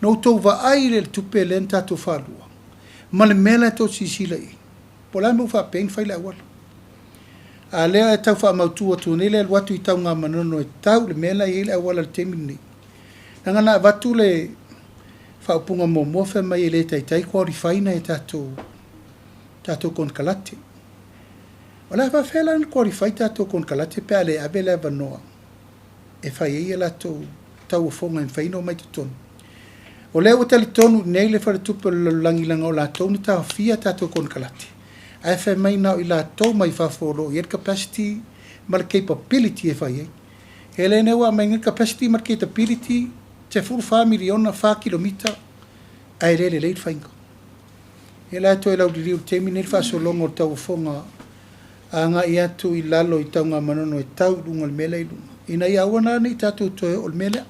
na outou vaai i le tupe lea na tatou faalua ma le mea la e tou te silasila i ai. Po o le a le mea ua faapea ai ona fai le auala. A o lea e tau faamautu atu nei le alu atu i Tanugamanono e tau i le mea la e i ai le auala i le taimi lenei. Leaga na avatu le faaupuga muamua fai mai e le taitai qualify nai a tatou tatou konekarate. O le a faafefea la ona qualify tatou konekarate pe a le ave le avanoa e fai ai a latou tauofoga e mafai ona omai i totonu. O lea ua talitonu i inei le Faletupe o le Lalolagi leaga o latou na taofia tatou konekarate ae fai mai na o i latou mai fafo o lo o i ai le capacity ma le capability e fai ai. E le nei ua aumai nei le capacity ma le capability 14 miliona 4 kilomita ae le lelei le faiga. Ia la e toe lauliliu i le taimi lenei le faasologa o le tauofoga agai atu i lalo i Tanugamanono e tau i luga o le mea lea i luga, ina ia aua la ne i tatou toe oo i le mea lea.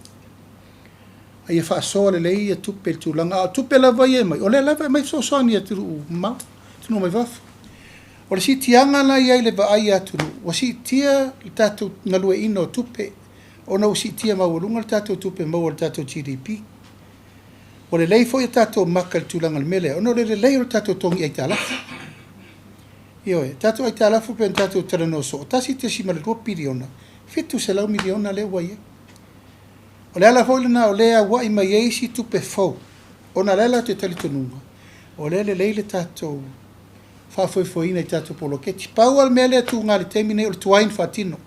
A ia faasoa lelei ia tupe i le tulaga, a o tupe lava ia e aumai, o lea lava e aumai fesoasoani i atunuu mamao, atunuu mai fafo. O le siitiaga la e i ai i le vaai a atunuu, ua siitia le tatou galueaiina o tupe ona ua siitia maualuga le tatou tupe maua i le tatou GDP. Ua lelei foi a tatou maka i le tulaga o le mea lea, ona o le lelei o le tatou togi aitalafu. Ioe, tatou aitalafu pei ona tatou talanoa soo, 1.2 piliona, 700 miliona lea ua i ai. O le ala foi lena o lea e auai mai ai isi tupe fou, ona o le ala o le talitonuga, o lea e lelei le tatou faafoefoeina i tatou poloketi. Pau lava le mea lea e tuga i le taimi lenei o le tuai ona faatino.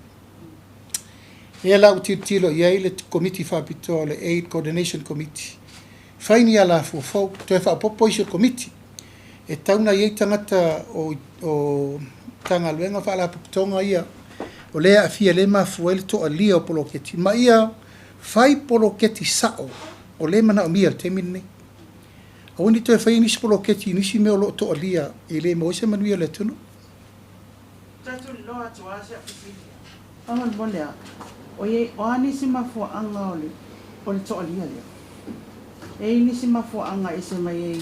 Lea la ua tilotilo i ai le Komiti Faapitoa o le Aid Coordination Committee, fai ni alafua fou, toe faaopoopo isi o le Komiti, e tatau ona i ai tagata o Matagaluega ma Faalapotopotoga ia o lea e aafia, lea e mafua ai le toalia o poloketi, ma ia fai poloketi sao o lea e manaomia i le taimi lenei. Aua ne i toe faia nisi poloketi i nisi mea o lo o toalia e le maua ai se manuia o le atunuu. Tatou iloa atu lava si au fesili. Faamolemole a, oi o a nisi mafuaaga o le o le toalia lea? E i ai nisi mafuaaga e ese mai ai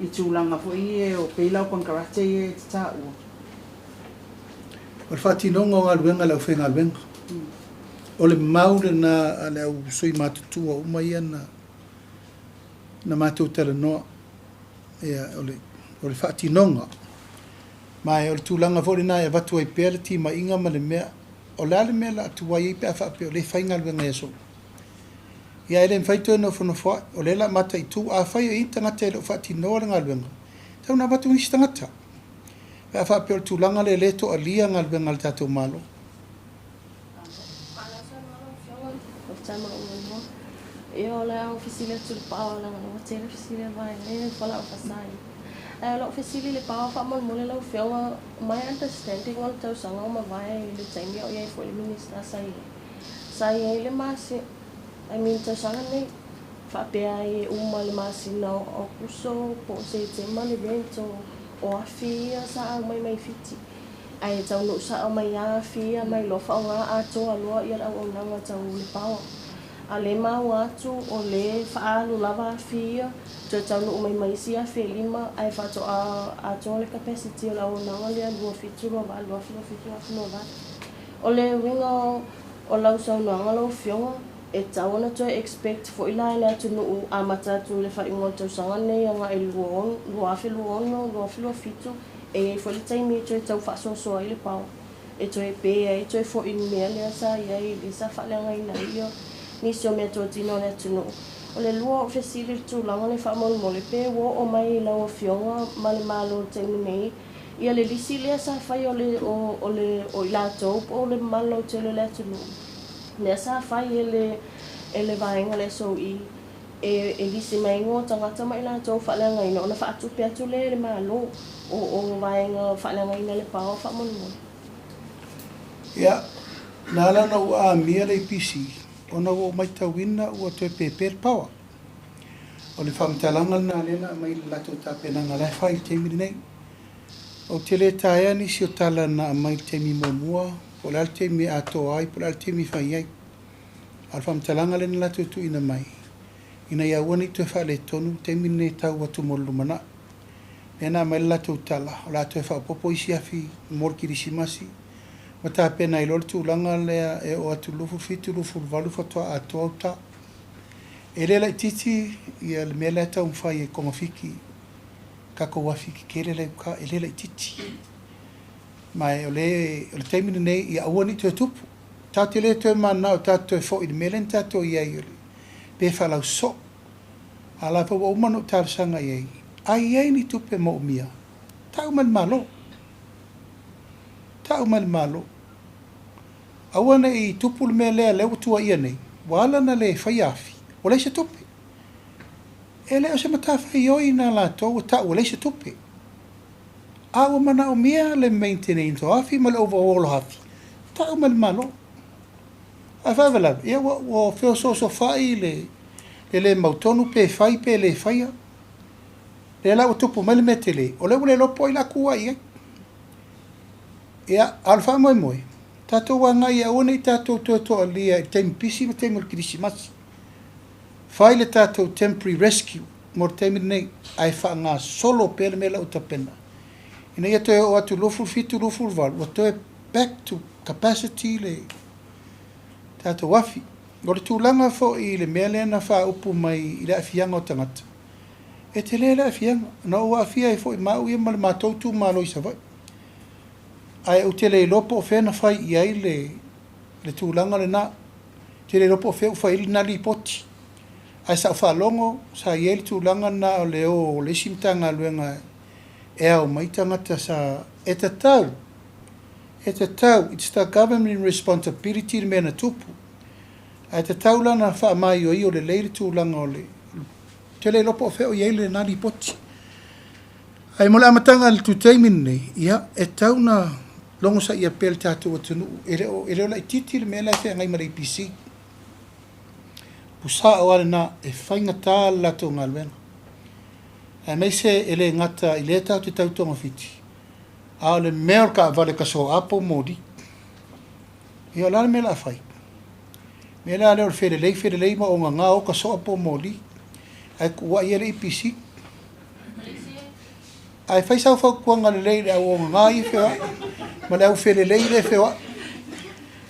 i tulaga foi ia o pei la o konekarate ia e te taua. O le faatinoga o galuega a le aufaigaluega. O le mau lena a le au sui matutua uma ia na na matou talanoa. Ia, o le, o le faatinoga. Ma o le tulaga foi lena e avatu ai pea le timaiga ma le mea, o le a le mea o le a tuai ai pe a faapea o lea e fai galuega i aso uma. Ia e le mafai toe nofonofoa'i, o lea o le a mataitu. Afai o i ai ni tagata e le o faatinoa le galuega, e tatau ona avatu nisi tagata pe a faapea o le tulaga lea o lea e toalia galuega a le tatou Malo. Ia o le a ou fesili atu i le paoa leaga ua tele fesili a vaega ia i fualaau faasaina. Ae o lau fesili i le paoa faamolemole lau Afioga, my understanding o le tausaga ua mavae i le taimi a o i ai foi le Minisita sa i ai, sa i ai le masi, I mean tausaga nei, faapea ai e uma le masina o Aokuso po o Setema le rent o afi ia sa aumai mai Fiti. Ae taunuu sao mai lava afi ia mai loa faaaoga atoa loa le auaunaga tau le power. A le maua atu o le faaalu lava afi ia, toe taunuu mai ma isi afi e lima ae faatoa atoa le capacity o le auaunaga lea 27, 28, 2027, 2028. O le uiga o lau saunoaga lau Afioga, e tatau ona toe expect foi la e le atunuu amata atu i le faaiuga o le tausaga lenei agai i le 2026, 2027, E i ai foi le taimi e toe tau faasoasoa ai le pao, e toe pe ai, toe foi i le mea lea sa i ai, lea sa faaleagaina ai ia nisi o meatotino a le atunuu. O le lua o fesili i le tulaga lea faamolemole, pe ua oo mai i lau Afioga ma le Malo i le taimi nei ia le lisi lea sa fai o le, o, o le, o i latou po o le mamalu lautele o le atunuu, lea sa fai e le, e le vaega o le SOE e lisi mai ai igoa o tagata ma i latou faaleagaina ona faatupe atu lea e le Malo o vaega faaleagaina le paoa faamolemole. Ia, na ala ona ou amia le APC, ona ua ou matauina ua toe pepe le power. O le faamatalaga lena lea na aumai i le latou tapenaga la e fai i le taimi lenei. Ou te le taea nisi o tala na aumai i le taimi muamua, po o le a le taimi e atoa ai, po o le a le taimi e fai ai. A o le faamatalaga lea na latou tuuina mai, ina ia aua ne i toe faaletonu le taimi lenei e tau atu mo le lumanai. Lea na aumai le latou tala, o le a toe faaopoopo isi afi mo le Kirisimasi, ma tapena ai loa le tulaga lea e oo atu i le 27, 28 faatoa atoa uta. E le laitiiti ia le mea lea e taumafai e togafiti tatou afi tetele la i uta, e le laitiiti. Ma o le taimi lenei, ia aua ne i toe tupu. Tatou te le toe mananao tatou toe foi i le mea lea na tatou i ai pe faalausoo. A o la foi ua uma ona ou talosaga i ai, a i ai ni tupe moomia, tau mai le Malo. Tau mai le Malo. Aua ne i tupu le mea lea, lea ua tuuaia nei, ua ala ona le faia afi, ua leai se tupe. E le o se matafaioi na latou ua tau ua leai se tupe. A ua manaomia le maintenance o afi ma le overhaul o afi, tau mai le Malo. Ae faalavelave, ia ua, ua feosoosofai le, le le mautonu pe fai pe le faia. Lea la ua tupu mai le mea tele, o lea ua le iloa po o ai o le a tu ai i ai. Ia, a o le faamoemoe, tatou agai e aua ne i tatou toe toalia i le taimi pisi ma taimi o le Kerisimasi. Fai le tatou temporary rescue mo le taimi lenei, ae faagasolo pea le mea la ua tapena, ina ia toe oo atu i le 27, 28, ua toe back to capacity le tatou afi. O le tulaga foi i le mea lea na faaupu mai i le aafiaga o tagata, e tele le aafiaga. Na ou aafia ai foi ma au ia ma le matou itumalo i Savaii. Ae ou te le iloa po o fea na fai i ai le, le tulaga lena. Ou te le iloa po o fea ua fai ai lena lipoti. Ae sa ou faalogo sa i ai le tulaga lena o le o o le isi Matagaluega e ao mai tagata sa e tatau, e tatau, it's the government responsibility le mea na tupu. Ae tatau la ona faamaioio lelei le tulaga o le, ou te le iloa po o fea o i ai lena lipoti. Ae mo le amataga i le taimi lenei, ia, e tatau ona logosaia pea le tatou atunuu, e le o, e le o laitiiti le mea la e feagai ma le EPC. Pusa o lena, e faigata le latou galuega. Aemaise e le gata i lea tatou te tau togafiti, a o le mea o le taavale tasoa po o moli. Ia o le a le mea o le a fai? Mea la lea o le felelei felelei ma ogaga o tasoa po o moli, ae tuuai ai le EPC. Ae fai sau fautuaga lelei i le au ogaga ia e feoai. Ma le au felelei lea e feoai.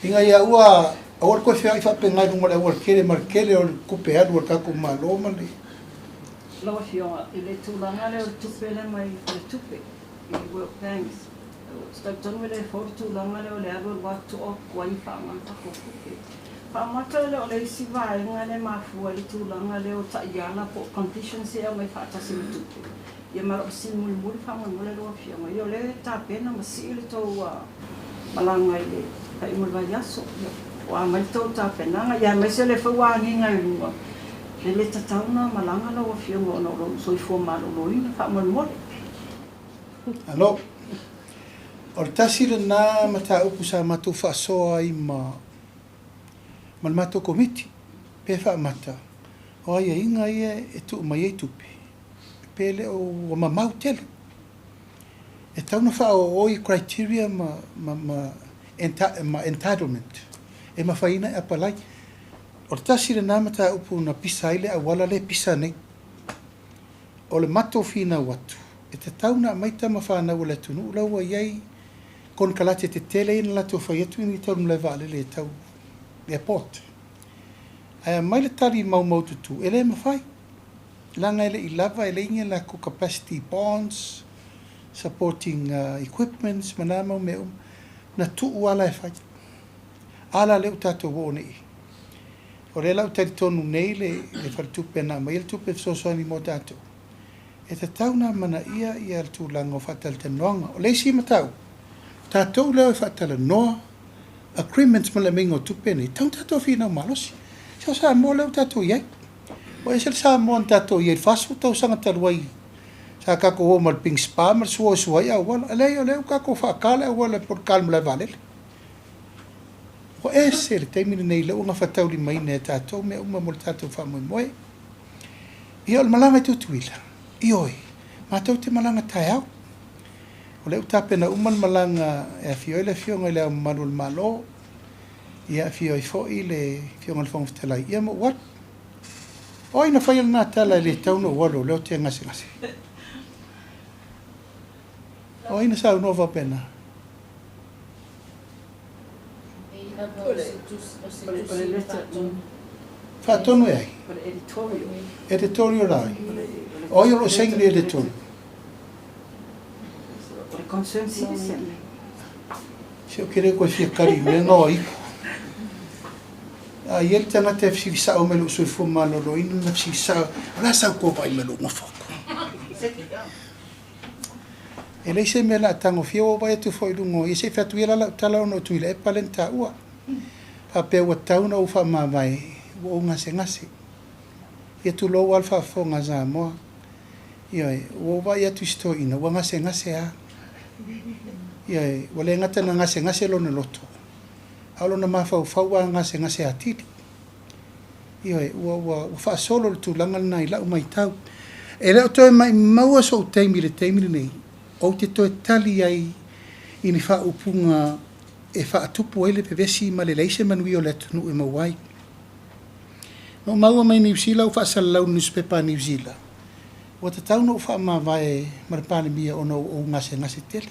Ina ia aua aua le toe feoai faapena i luga o le aualatele ma le tele o le tupe alu a le tatou Malo ma le. Lau Afioga, i le tulaga lea o le tupe lea mai faletupe i World Bank, ou te talitonu e le fou le tulaga lea o le alu alu atu o tuai faaaoga le tatou tupe. Faamata e le o le isi vaega lea e mafua ai le tulaga lea o taiala po o conditions ia e aumai faatasi ma tupe. Ia ma lou fesili mulimuli faamolemole lau Afioga, ia o lea e tapena ma sii le tou malaga i le faaiuga o le vaiaso, ia o a mai le tou tapenaga, ia aemaise o lea foi ua agiga i luga, e le tatau ona malaga lau Afioga ona o lou soifua maloloina, faamolemole. Alo. O le tasi lena mataupu sa matou faasoa ai ma ma le matou Komiti, pe faamata, o aiaiga ia e tuu mai ai tupe, pe le o ua mamao tele. E tatau ona faaooi criteria ma, ma, ma, ma entitlement e mafai ai ona e apalai. O le tasi lena mataupu na pisa ai le auala lea e pisa nei. O le matou finau atu, e tatau ona aumai tama fanau a le atunuu la ua i ai konekarate tetele ia na latou fai atu ni tau i le malae vaalele e tau airport. Ae aumai le tali maumaututu, e le mafai. Leaga e le i lava, e leai ni a latou capacity bonds, supporting equipments ma na mau mea uma. Na tuu lava la e fai. A la lea ua tatou oo nei i i. O lea la ua talitonu nei le faletupe na aumaia le tupe fesoasoani mo tatou, e tatau ona amanaia le tulaga o faatalatalanoaga. O le isi mataupu, o tatou lea e faatalanoa agreements ma le aumaiga o tupe nei, e tatau ona tatou finau malosi. Se o Samoa lea ua tatou i ai. Ua ese le Samoa na tatou i ai i le 40 tausaga talu ai sa tatou o ma le pink spa ma le sua e sua ai auala. E leai, o lea ua tatou faata le auala po o le ta o le malae vaalele. Ua ese le taimi lenei lea ua gafataulimaina e tatou mea uma mo le tatou faamoemoe. Ia, o le malaga i Tutuila, ioe, matou te malaga taeao. O lea ua tapena uma le malaga e afio ai le Afioga i Le Ao Mamalu o le Malo, ia afio ai foi le Afioga i le Fofoga Fetalai, ia ma ou alu. O ai na faia lena tala e le tatau ona ou alu o lea ou te gasegase? O ai na saunoa faapena? Faatonu e ai? Editorial a ai? O ai o lo o saini le editorial? Se ou te le toe fia tali i mea na o aiku. A i ai le tagata e fesili sao mai i lou soifua maloloina, na fesili sao, o le a sau tou vaai mai i lou nofo atu? E leai se mea o le a tagofia, ua ou vaai atu foi i luga o ia, se i fai atu ia la lau tala ona o Tuilaepa lea na taua. Faapea ua tatau ona ou faamavae, ua ou gasegase. Ia tulou lava le faafofoga a Samoa. Ioe, ua ou vaai atu i si toeaina, ua gasegase lava. Ioe, ua le gata ina gasegase lona loto, a o lona mafaufau ua gasegase atili. Ioe, ua, ua, ua faasolo le tulaga lena i lau matau. E le o toe maʻimaua soʻu taimi i le taimi lenei, ou te toe tali ai i ni faaupuga e faatupu ai le vevesi ma le leai se manuia o le atunuu e maua ai. Na ou maua mai Niu Sila ou faasalalau i le nusipepa a Niu Sila, ua tatau ona ou faamavae ma le Palemia ona ua ou gasegase tele.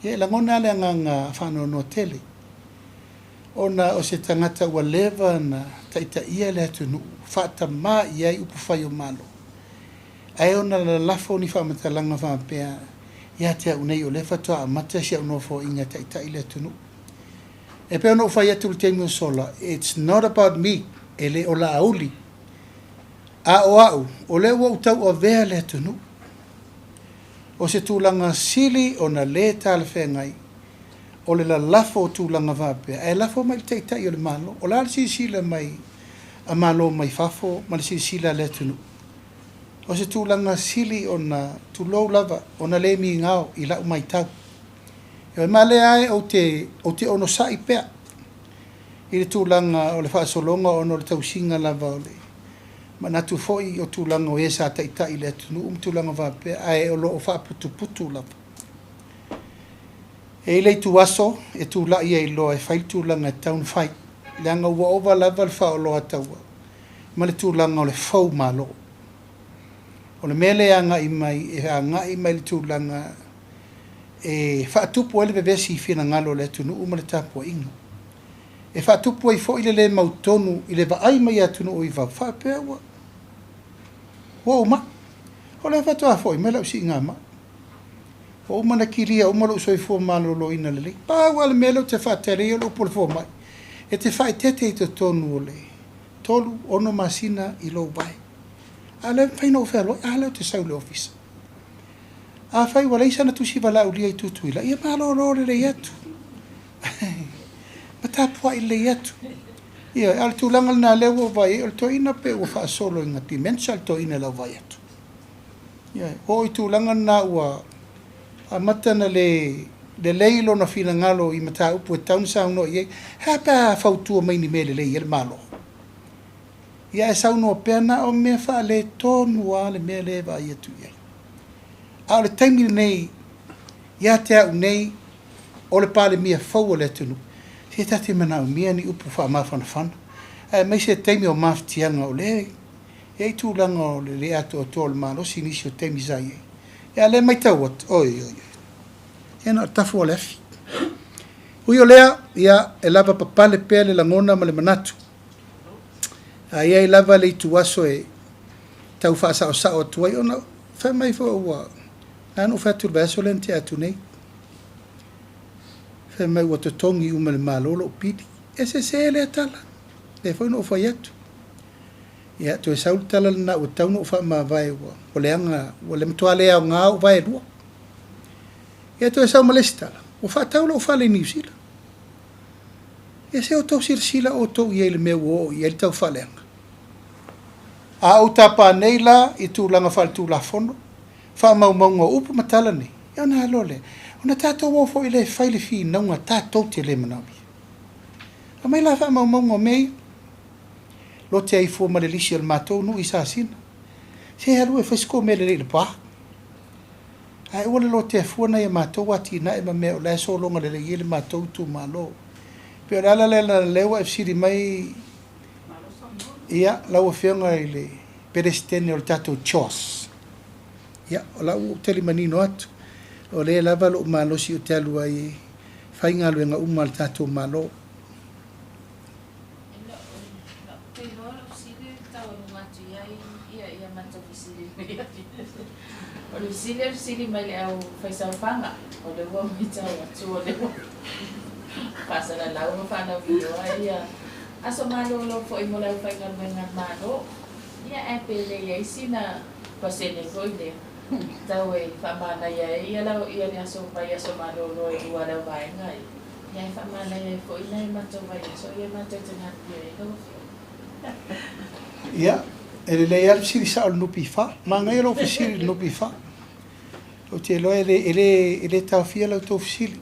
Ia e lagona lava le agaga faanoanoa tele ona o se tagata ua leva ona taitaia le atunuu, faatamā i ai upufai o Malo, ae ona lalafo ni faamatalaga faapea ia te au nei o lea faatoa amata si au nofoaiga e taitai le atunuu. E pei ona ou fai atu i le taimi ua sola, it's not about me, e le o Laauli, a o au, o lea ua ou tauavea le atunuu. O se tulaga sili ona le talafeagai, o le lalafo o tulaga faapea, ae lafo mai i le Taitai o le Malo. O le a le silasila mai a Malo mai fafo ma le silasila a le atunuu? O se tulaga sili ona, tulou lava, ona le migao i lau matau. Ioe, ma lea lava ou te, ou te onosai pea i le tulaga o le faasologa ona o le tausiga lava o le manatu foi o tulaga o e sa taitai i le atunuu ma tulaga faapea, ae o lo o faaputuputu lava. E i ai le ituaso e tulai ai loa e fai le tulaga e tatau ona fai, leaga ua ova lava le faaoloataua ma le tulaga o le fou malo. O le mea lea e agai mai, e agai mai i le tulaga. E faatupu ai le vevesi i finagalo o le atunuu ma le tapuaiga. E faatupu ai foi le lē mautonu i le vaai mai a atunuu i fafo faapea ua ua ou ma'i. O lea faatoa foi mai la'u siiga ma'i. Ua uma ona kilia uma lo'u soifua maloloina lelei. Pau lava le mea lea ou te faatali ai o le upu a le fomai, e te faaeteete i totonu o le tolu, ono masina i lou vae. A o lea e mafai ona ou fealuai, a lea ou te sau i le ofisa. Afai ua leai sana tusi valaaulia i Tutuila, ia malolo lelei atu ma tapuai lelei atu. Ioe, a o le tulaga lena lea ua ou vaai ai, o le toeaina pei ua faasolo ina dementia le toeaina i lau vaai atu. Ioe, ua oo i tulaga lena ua amata ona le lelei lona finagalo i mataupu e tatau ona saunoa i ai. Ae a pe a fautua mai i ni mea e lelei ai le Malo? Ia ae saunoa pea na o mea faaletonu lava le mea lea e vaai atu i ai. A o le taimi lenei, ia te au nei, o le Palemia fou o le atunuu, se ta te manaomia ni upu faamafanafana, aemaise taimi o mafatiaga o lea e i ai tulaga o le le atoatoa o le malosi i nisi o taimi sa i ai. Ia a o lea e matau atu, oi, oi, oi, ia na o le tafu o le afi. Ui o lea, ia, e lavapapale pea le lagona ma le manatu. A i ai lava le ituaso e tau faasaosao atu ai, ona fai mai foi ua, na ona ou fai atu i le vaiaso lea na tea atu nei, fai mai ua totogi uma e le Malo lou pili. E sese lea tala, lea foi na ou fai atu. Ia, toe sau le tala lena ua tatau ona ou faamavae ua leaga, ua matua le aoga ou vae e lua. Ia toe sau ma le isi tala, ua faatau lou fale i Niu Sila. Ia se outou silasila outou i ai i le mea ua oo i ai le taufaaleaga. A ou tapa nei la i tulaga faaletulafono, faamaumauga o upu ma tala nei, ia ona alo lea, ona tatou o foi lea e fai le finauga tatou te le manaomia. Aumai la faamaumauga o mea ia. Lote ai fua ma le lisi o le matou nuu i Sasina. Se alu e fai se kou mea lelei i Lepa. Ae aua le lotea fua nai a matou atinae ma mea o la e sologa lelei ai le matou itumalo. E pei o le ala lea leaga o lea ua e fesili mai ia lau Afioga i le Peresetene o le tatou CHOS. Ia, o la ua ou tali manino atu, o lea lava lou malosi ou te alu ai e fai galuega uma a le tatou Malo. O le fesili o le fesili mai le au faisaofaga, o lea ua matau atu o lea ua faasalalau ma faalauiloa ia aso malolo foi mo le aufaigaluega a le Malo. Ia ae pe le i ai sina pasene foi lea tau e faamanaia ai ia le aso vaiaso malolo e lua a le au vaega ia. Ia e faamanaia ai foi nai matou vaiaso ia matou te galulue ai lau Afioga. Ia, e lelei lava le fesili sao i le NPF. Manaia lou fesili i le NPF. Ou te iloa e le, e le, e le taofia la outou fesili,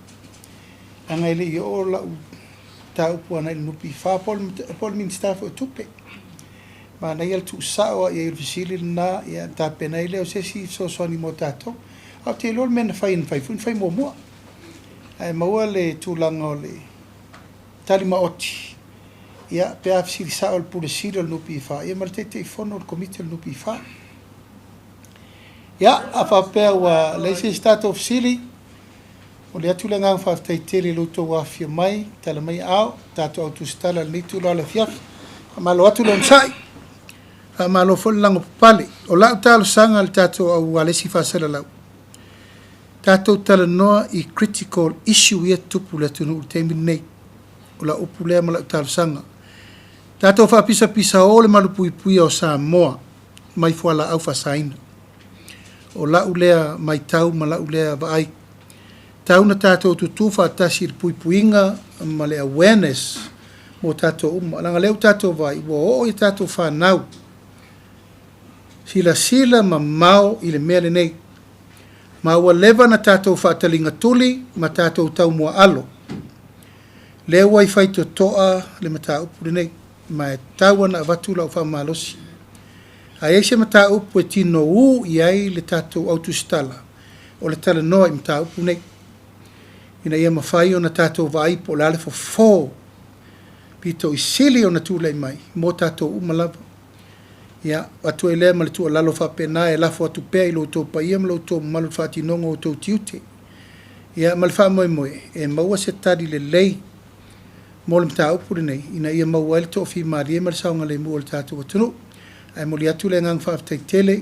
leaga e le i oo lau mataupu agai i le NPF po o le, po o le Minisita foi o Tupe. Manaia le tuusao lava i ai o le fesili lena, ia ona tapena ai lea o se isi fesoasoani mo tatou. Ae ou te iloa o le mea na fai, na fai foi na fai muamua. Ae maua le tulaga o le tali maoti, ia, pe a fesili sao le Pule Sili o le NPF, ia ma le Taitaifono o le Komiti o le NPF. Ia, a faapea ua leai se isi tatou fesili, momoli atu le agaga faafetai tele i lo outou afifio mai, tala mai aao, tatou au tusitala i lenei itula o le afiafi. Faamalo atu le onosai, faamalo foi le lagopapale. O lau talosaga i le tatou au alesi faasalalau, Tatou talanoa i critical issue ia tutupu i le atunuu i le taimi lenei. O lau upu lea ma lau talosaga. Tatou faapisapisao le malupuipuia o Samoa mai fualaau faasaina. O lau lea maitau ma lau lea vaai. Tau na tatou tutū faatasi i le puipuiga ma le awareness mo tatou uma. Leaga lea ua tatou vaai ua oo i a tatou fanau silasila mamao i le mea lenei. Ma ua leva na tatou faataliga tuli ma tatou taumuaalo. Lea ua i faitotoa le mataupu lenei, ma e tatau ona avatu lau faamalosi. A i ai se mataupu e tino ū i ai le tatou au tusitala, o le talanoa i mataupu nei, ina ia mafai ona tatou vaai po o le a le fofo pito i sili ona tulai mai mo tatou uma lava. Ia, avatu ai lea ma le tuualalo faapena e lafo atu pea i lo outou paia ma lo outou mamalu i le faatinoga o outou tiute. Ia, ma le faamoemoe e maua se tali lelei mo le mataupu lenei ina ia maua ai le toafimalie ma le saogalemu o le tatou atunuu. Ae momoli atu le agaga faafetai tele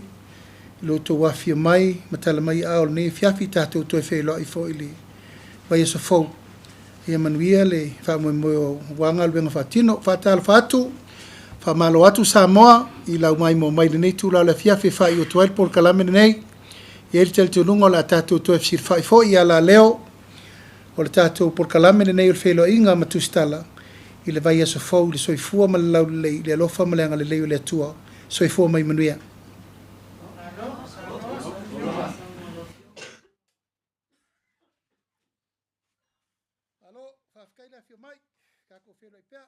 i lo outou afifio mai ma tala mai aao i lenei afiafi, tatou toe feiloai foi i le vaiaso fou. Ia manuia le faamoemoe aua galuega faatino. Faatalofa atu, faamalo atu Samoa i lau maimoa mai i lenei itula o le afiafi e faaiu atu ai le polokalame lenei. E i ai le talitonuga o le a tatou toe fesilafai foi i alaleo o le tatou polokalame lenei o le Feiloaiga ma Tusitala i le vaiaso fou i le soifua ma le laulelei i le alofa ma le agalelei o le Atua. Soifua ma ia manuia. Malo, faafetai le afio mai. Tatou feiloai pea.